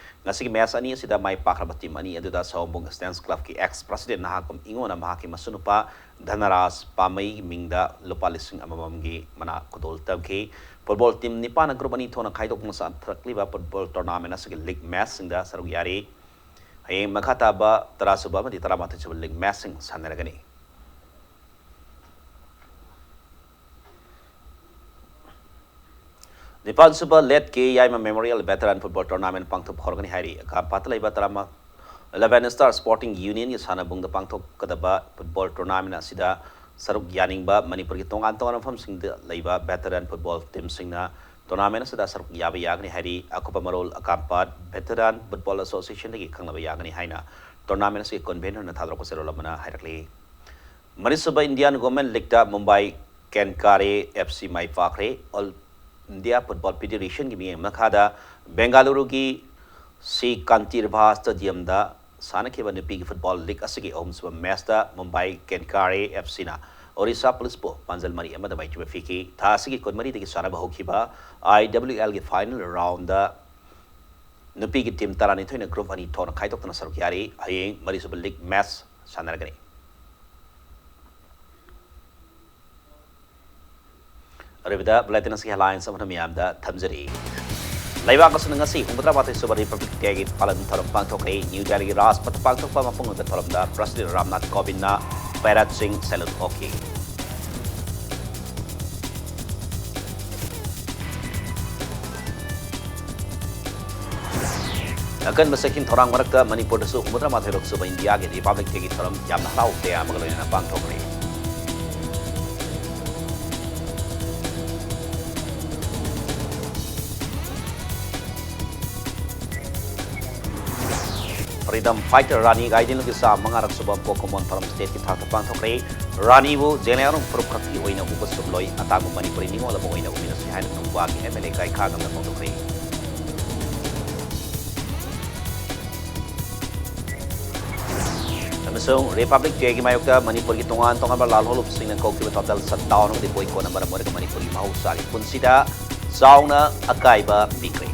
ꯉꯁꯤꯒꯤ ꯃꯦꯆ ꯑꯅꯤ ꯑꯁꯤꯗ ꯃꯥꯏ ꯄꯥꯛꯈ꯭ꯔꯕ ꯇꯤꯝ ꯑꯅꯤ ꯑꯗꯨꯗ ꯁꯑꯣꯝꯕꯨꯡ ꯁ꯭ꯇꯨꯗꯦꯟꯠꯁ ꯀ꯭ꯂꯕꯀꯤ ꯑꯦꯛꯁ ꯄ꯭ꯔꯁꯤꯗꯦꯟꯠ ꯅꯍꯥꯀꯨꯝ ꯏꯉꯣꯅ ꯃꯍꯥꯛꯀꯤ ꯃꯁꯨꯅꯨꯄꯥ ꯙꯅꯔꯥꯖ ꯄꯥꯃꯩꯒꯤ ꯃꯤꯡꯗ ꯂꯨꯄꯥ ꯂꯤꯁꯤꯡ ꯑꯃꯃꯝꯒꯤ ꯃꯅꯥ ꯈꯨꯗꯣꯜ ꯇꯝꯈꯤ꯫ ꯐꯨꯠꯕꯣꯜ ꯇꯤꯝ ꯅꯤꯄꯥꯟꯅ ꯒ꯭ꯔꯨꯞ ꯑꯅꯤ ꯊꯣꯛꯅ ꯈꯥꯏꯗꯣꯛꯇꯨꯅ ꯆꯠꯊꯔꯛꯂꯤꯕ ꯐꯨꯠꯕꯣꯜ ꯇꯣꯔꯅꯥꯃꯦꯟ ꯑꯁꯤꯒꯤ ꯂꯤꯒ ꯃꯦꯆꯁꯤꯡꯗ ꯁꯔꯨꯛ ꯌꯥꯔꯤ꯫ ꯍꯌꯦꯡ ꯃꯈꯥ ꯇꯥꯕ ꯇꯔꯥꯁꯨꯕ ꯑꯃꯗꯤ ꯇꯔꯥꯃꯥꯊꯣꯏꯁꯨꯕ ꯂꯤꯒ ꯃꯦꯆꯁꯤꯡ ꯁꯥꯟꯅꯔꯒꯅꯤ꯫ ꯅꯤꯄꯥꯟꯁꯨꯕ ꯂꯦꯠ ꯀꯦ ꯌꯥꯏꯃ ꯃꯦꯃꯣꯔꯤꯌꯦꯜ ꯚꯦꯇꯔꯥꯟ ꯐꯨꯠꯕꯣꯜ ꯇꯣꯔꯅꯥꯃꯦꯟ ꯄꯥꯡꯊꯣꯛꯄ ꯍꯧꯔꯒꯅꯤ ꯍꯥꯏꯔꯤ꯫ ꯑꯀꯥꯝꯄꯥꯠꯇ ꯂꯩꯕ ꯇꯔꯥꯃ eleven Star Sporting Unionꯒꯤ ꯁꯥꯟꯅꯕꯨꯡꯗ ꯄꯥꯡꯊꯣꯛꯀꯗꯕ ꯐꯨꯠꯕꯣꯜ ꯇꯣꯔꯅꯥꯃꯦꯟ ꯑꯁꯤꯗ ꯁꯔꯨꯛ ꯌꯥꯅꯤꯡꯕ ꯃꯅꯤꯄꯨꯔꯒꯤ ꯇꯣꯉꯥꯟ ꯇꯣꯉꯥꯟꯕ ꯃꯐꯝꯁꯤꯡꯗ ꯂꯩꯕ ꯚꯦꯇꯔꯥꯟ ꯐꯨꯠꯕꯣꯜ ꯇꯤꯝꯁꯤꯡꯅ ꯇꯣꯔꯅꯥꯃꯦꯟ ꯑꯁꯤꯗ ꯁꯔꯨꯛ ꯌꯥꯕ ꯌꯥꯒꯅꯤ ꯍꯥꯏꯔꯤ꯫ ꯑꯀꯨꯞꯄ ꯃꯔꯣꯜ ꯑꯀꯥꯝꯄꯥꯠ ꯚꯦꯇꯔꯥꯟ ꯐꯨꯠꯕꯣꯜ ꯑꯦꯁꯣꯁꯤꯌꯦꯁꯟꯗꯒꯤ ꯈꯪꯅꯕ ꯌꯥꯒꯅꯤ ꯍꯥꯏꯅ ꯇꯣꯔꯅꯥꯃꯦꯟ ꯑꯁꯤꯒꯤ ꯀꯟꯚꯦꯅꯔꯅ ꯊꯥꯗꯣꯔꯛꯄ ꯆꯦꯔꯣꯜ ꯑꯃꯅ ꯍꯥꯏꯔꯛꯂꯤ꯫ ꯃꯔꯤꯁꯨꯕ ꯏꯟꯗꯤꯌꯥꯟ ꯋꯨꯃꯦꯟ ꯂꯤꯒꯇ ꯃꯨꯝꯕꯥꯏ ꯀꯦꯟꯀꯥꯔꯦ ꯑꯦꯐ ꯁꯤ ꯃꯥꯏ ꯄꯥꯛꯈ꯭ꯔꯦ꯫ ꯑꯣꯜ ꯏꯟꯗꯤꯌꯥ ꯐꯨꯠꯕꯣꯜ ꯐꯦꯗꯦꯔꯦꯁꯟꯒꯤ ꯃꯤꯠꯌꯦꯡ ꯃꯈꯥꯗ ꯕꯦꯡꯒꯥꯂꯨꯔꯨꯒꯤ ꯁꯤ ꯀꯥꯟꯇꯤꯔꯚꯥ ꯁ꯭ꯇꯦꯗꯤꯌꯝꯗ ꯁꯥꯟꯅꯈꯤꯕ ꯅꯨꯄꯤꯒꯤ ꯐꯨꯠꯕꯣꯜ ꯂꯤꯒ ꯑꯁꯤꯒꯤ ꯑꯍꯨꯝꯁꯨꯕ ꯃꯦꯆꯇ ꯃꯨꯝꯕꯥꯏ ꯀꯦꯟꯀꯥꯔꯦ ꯑꯦꯐ ꯁꯤꯅ ꯑꯣꯔꯤꯁꯥ ꯄꯨꯂꯤꯁꯄꯨ ꯄꯥꯟꯖꯜ ꯃꯔꯤ ꯑꯃꯗ ꯃꯥꯏꯊꯤꯕ ꯄꯤꯈꯤ꯫ ꯊꯥ ꯑꯁꯤꯒꯤ ꯀꯨꯟꯃꯔꯤꯗꯒꯤ ꯁꯥꯟꯅꯕ ꯍꯧꯈꯤꯕ ꯑꯥꯏ ꯗꯕ꯭ꯂꯤꯎ ꯑꯦꯜꯒꯤ ꯐꯥꯏꯅꯦꯜ ꯔꯥꯎꯟꯗ ꯅꯨꯄꯤꯒꯤ ꯇꯤꯝ ꯇꯔꯥꯅꯤꯊꯣꯏꯅ ꯒ꯭ꯔꯨꯞ ꯑꯅꯤ ꯊꯣꯛꯅ ꯈꯥꯏꯗꯣꯛꯇꯨꯅ ꯁꯔꯨꯛ ꯌꯥꯔꯤ꯫ ꯍꯌꯦꯡ ꯃꯔꯤꯁꯨꯕ ꯂꯤꯒ ꯃꯦꯆ ꯁꯥꯟꯅꯔꯒꯅꯤ꯫ ꯑꯔꯣꯏꯕꯗ ꯕꯨꯂꯦꯇꯤꯟ ꯑꯁꯤꯒꯤ ꯍꯦꯗꯂꯥꯏꯟꯁ ꯑꯃꯅ ꯃꯤꯌꯥꯝꯗ ꯊꯝꯖꯔꯤ꯫ ꯂꯩꯕꯥꯛ ꯑꯁꯤꯅ ꯉꯁꯤ ꯍꯨꯝꯐꯨꯇꯔꯥꯃꯥꯊꯣꯏ ꯁꯨꯕ ꯔꯤꯄꯕ꯭ꯂꯤꯛ ꯗꯦꯒꯤ ꯄꯥꯂꯟ ꯊꯧꯔꯝ ꯄꯥꯡꯊꯣꯛꯈ꯭ꯔꯦ꯫ ꯅ꯭ꯌꯨ ꯗꯦꯜꯂꯤꯒꯤ ꯔꯥꯖꯄꯊ ꯄꯥꯡꯊꯣꯛꯄ ꯃꯐꯝ ꯑꯗꯨꯗ ꯊꯧꯔꯝꯗ ꯄ꯭ꯔꯁꯤꯗꯦꯟ ꯔꯥꯝꯅꯥꯊ ꯀꯣꯕꯤꯟꯗꯅ ꯄꯦꯔꯦꯗꯁꯤꯡ ꯁꯦꯂꯨꯠ ꯑꯣꯛꯈꯤ꯫ ꯑꯀꯟꯕ ꯆꯩꯊꯦꯡ ꯊꯧꯔꯥꯡ ꯃꯔꯛꯇ ꯃꯅꯤꯄꯨꯔꯗꯁꯨ ꯍꯨꯝꯐꯨꯇꯔꯥꯃꯥꯊꯣꯏꯔꯛ ꯁꯨꯕ ꯏꯟꯗꯤꯌꯥꯒꯤ ꯔꯤꯄꯕ꯭ꯂꯤꯛ ꯗꯦꯒꯤ ꯊꯧꯔꯝ ꯌꯥꯝꯅ ꯍꯔꯥꯎ ꯇꯌꯥꯝꯕꯒ ꯂꯣꯏꯅꯅ ꯄꯥꯡꯊꯣꯛꯈ꯭ꯔꯦ꯫ ꯐ꯭ꯔꯤꯗꯝ ꯐꯥꯏꯇꯔ ꯔꯥꯅꯤ ꯒꯥꯏꯗꯤꯟꯂꯨꯒꯤ ꯆꯥꯝꯃ ꯃꯉꯥꯔꯛ ꯁꯨꯕ ꯀꯣꯀꯣꯃꯣꯟ ꯊꯧꯔꯝ ꯁ꯭ꯇꯦꯠꯀꯤ ꯊꯥꯛꯇ ꯄꯥꯡꯊꯣꯛꯈ꯭ꯔꯦ꯫ ꯔꯥꯅꯤꯕꯨ ꯖꯦꯅꯦꯔꯣꯡ ꯐꯨꯔꯨꯞ ꯈꯛꯀꯤ ꯑꯣꯏꯅ ꯎꯕ ꯆꯨꯝꯂꯣꯏ, ꯑꯇꯥꯡꯕ ꯃꯅꯤꯄꯨꯔꯤ ꯅꯤꯉꯣꯜ ꯑꯃ ꯑꯣꯏꯅ ꯎꯃꯤꯟꯅꯁꯤ ꯍꯥꯏꯅ ꯅꯨꯡꯕꯥꯒꯤ ꯑꯦꯝ ꯑꯦꯜ ꯑꯦ ꯀꯥꯏꯈꯥ ꯉꯝꯅ ꯐꯣꯡꯗꯣꯛꯈ꯭ꯔꯦ꯫ ꯑꯃꯁꯨꯡ ꯔꯤꯄꯕ꯭ꯂꯤꯛ ꯗꯦꯒꯤ ꯃꯥꯌꯣꯛꯇ ꯃꯅꯤꯄꯨꯔꯒꯤ ꯇꯣꯉꯥꯟ ꯇꯣꯉꯥꯟꯕ ꯂꯥꯜꯍꯧꯂꯨꯞꯁꯤꯡꯅ ꯀꯧꯈꯤꯕ ꯇꯣꯇꯦꯜ ꯁꯠꯗꯥꯎꯟ ꯑꯃꯗꯤ ꯕꯣꯏꯀꯣꯠꯅ ꯃꯔꯝ ꯑꯣꯏꯔꯒ ꯃꯅꯤꯄꯨꯔꯒꯤ ꯃꯍꯧꯁꯥꯒꯤ ꯄꯨꯟꯁꯤꯗ ꯆꯥꯎꯅ ꯑꯀꯥꯏꯕ ꯄꯤꯈ꯭ꯔꯦ꯫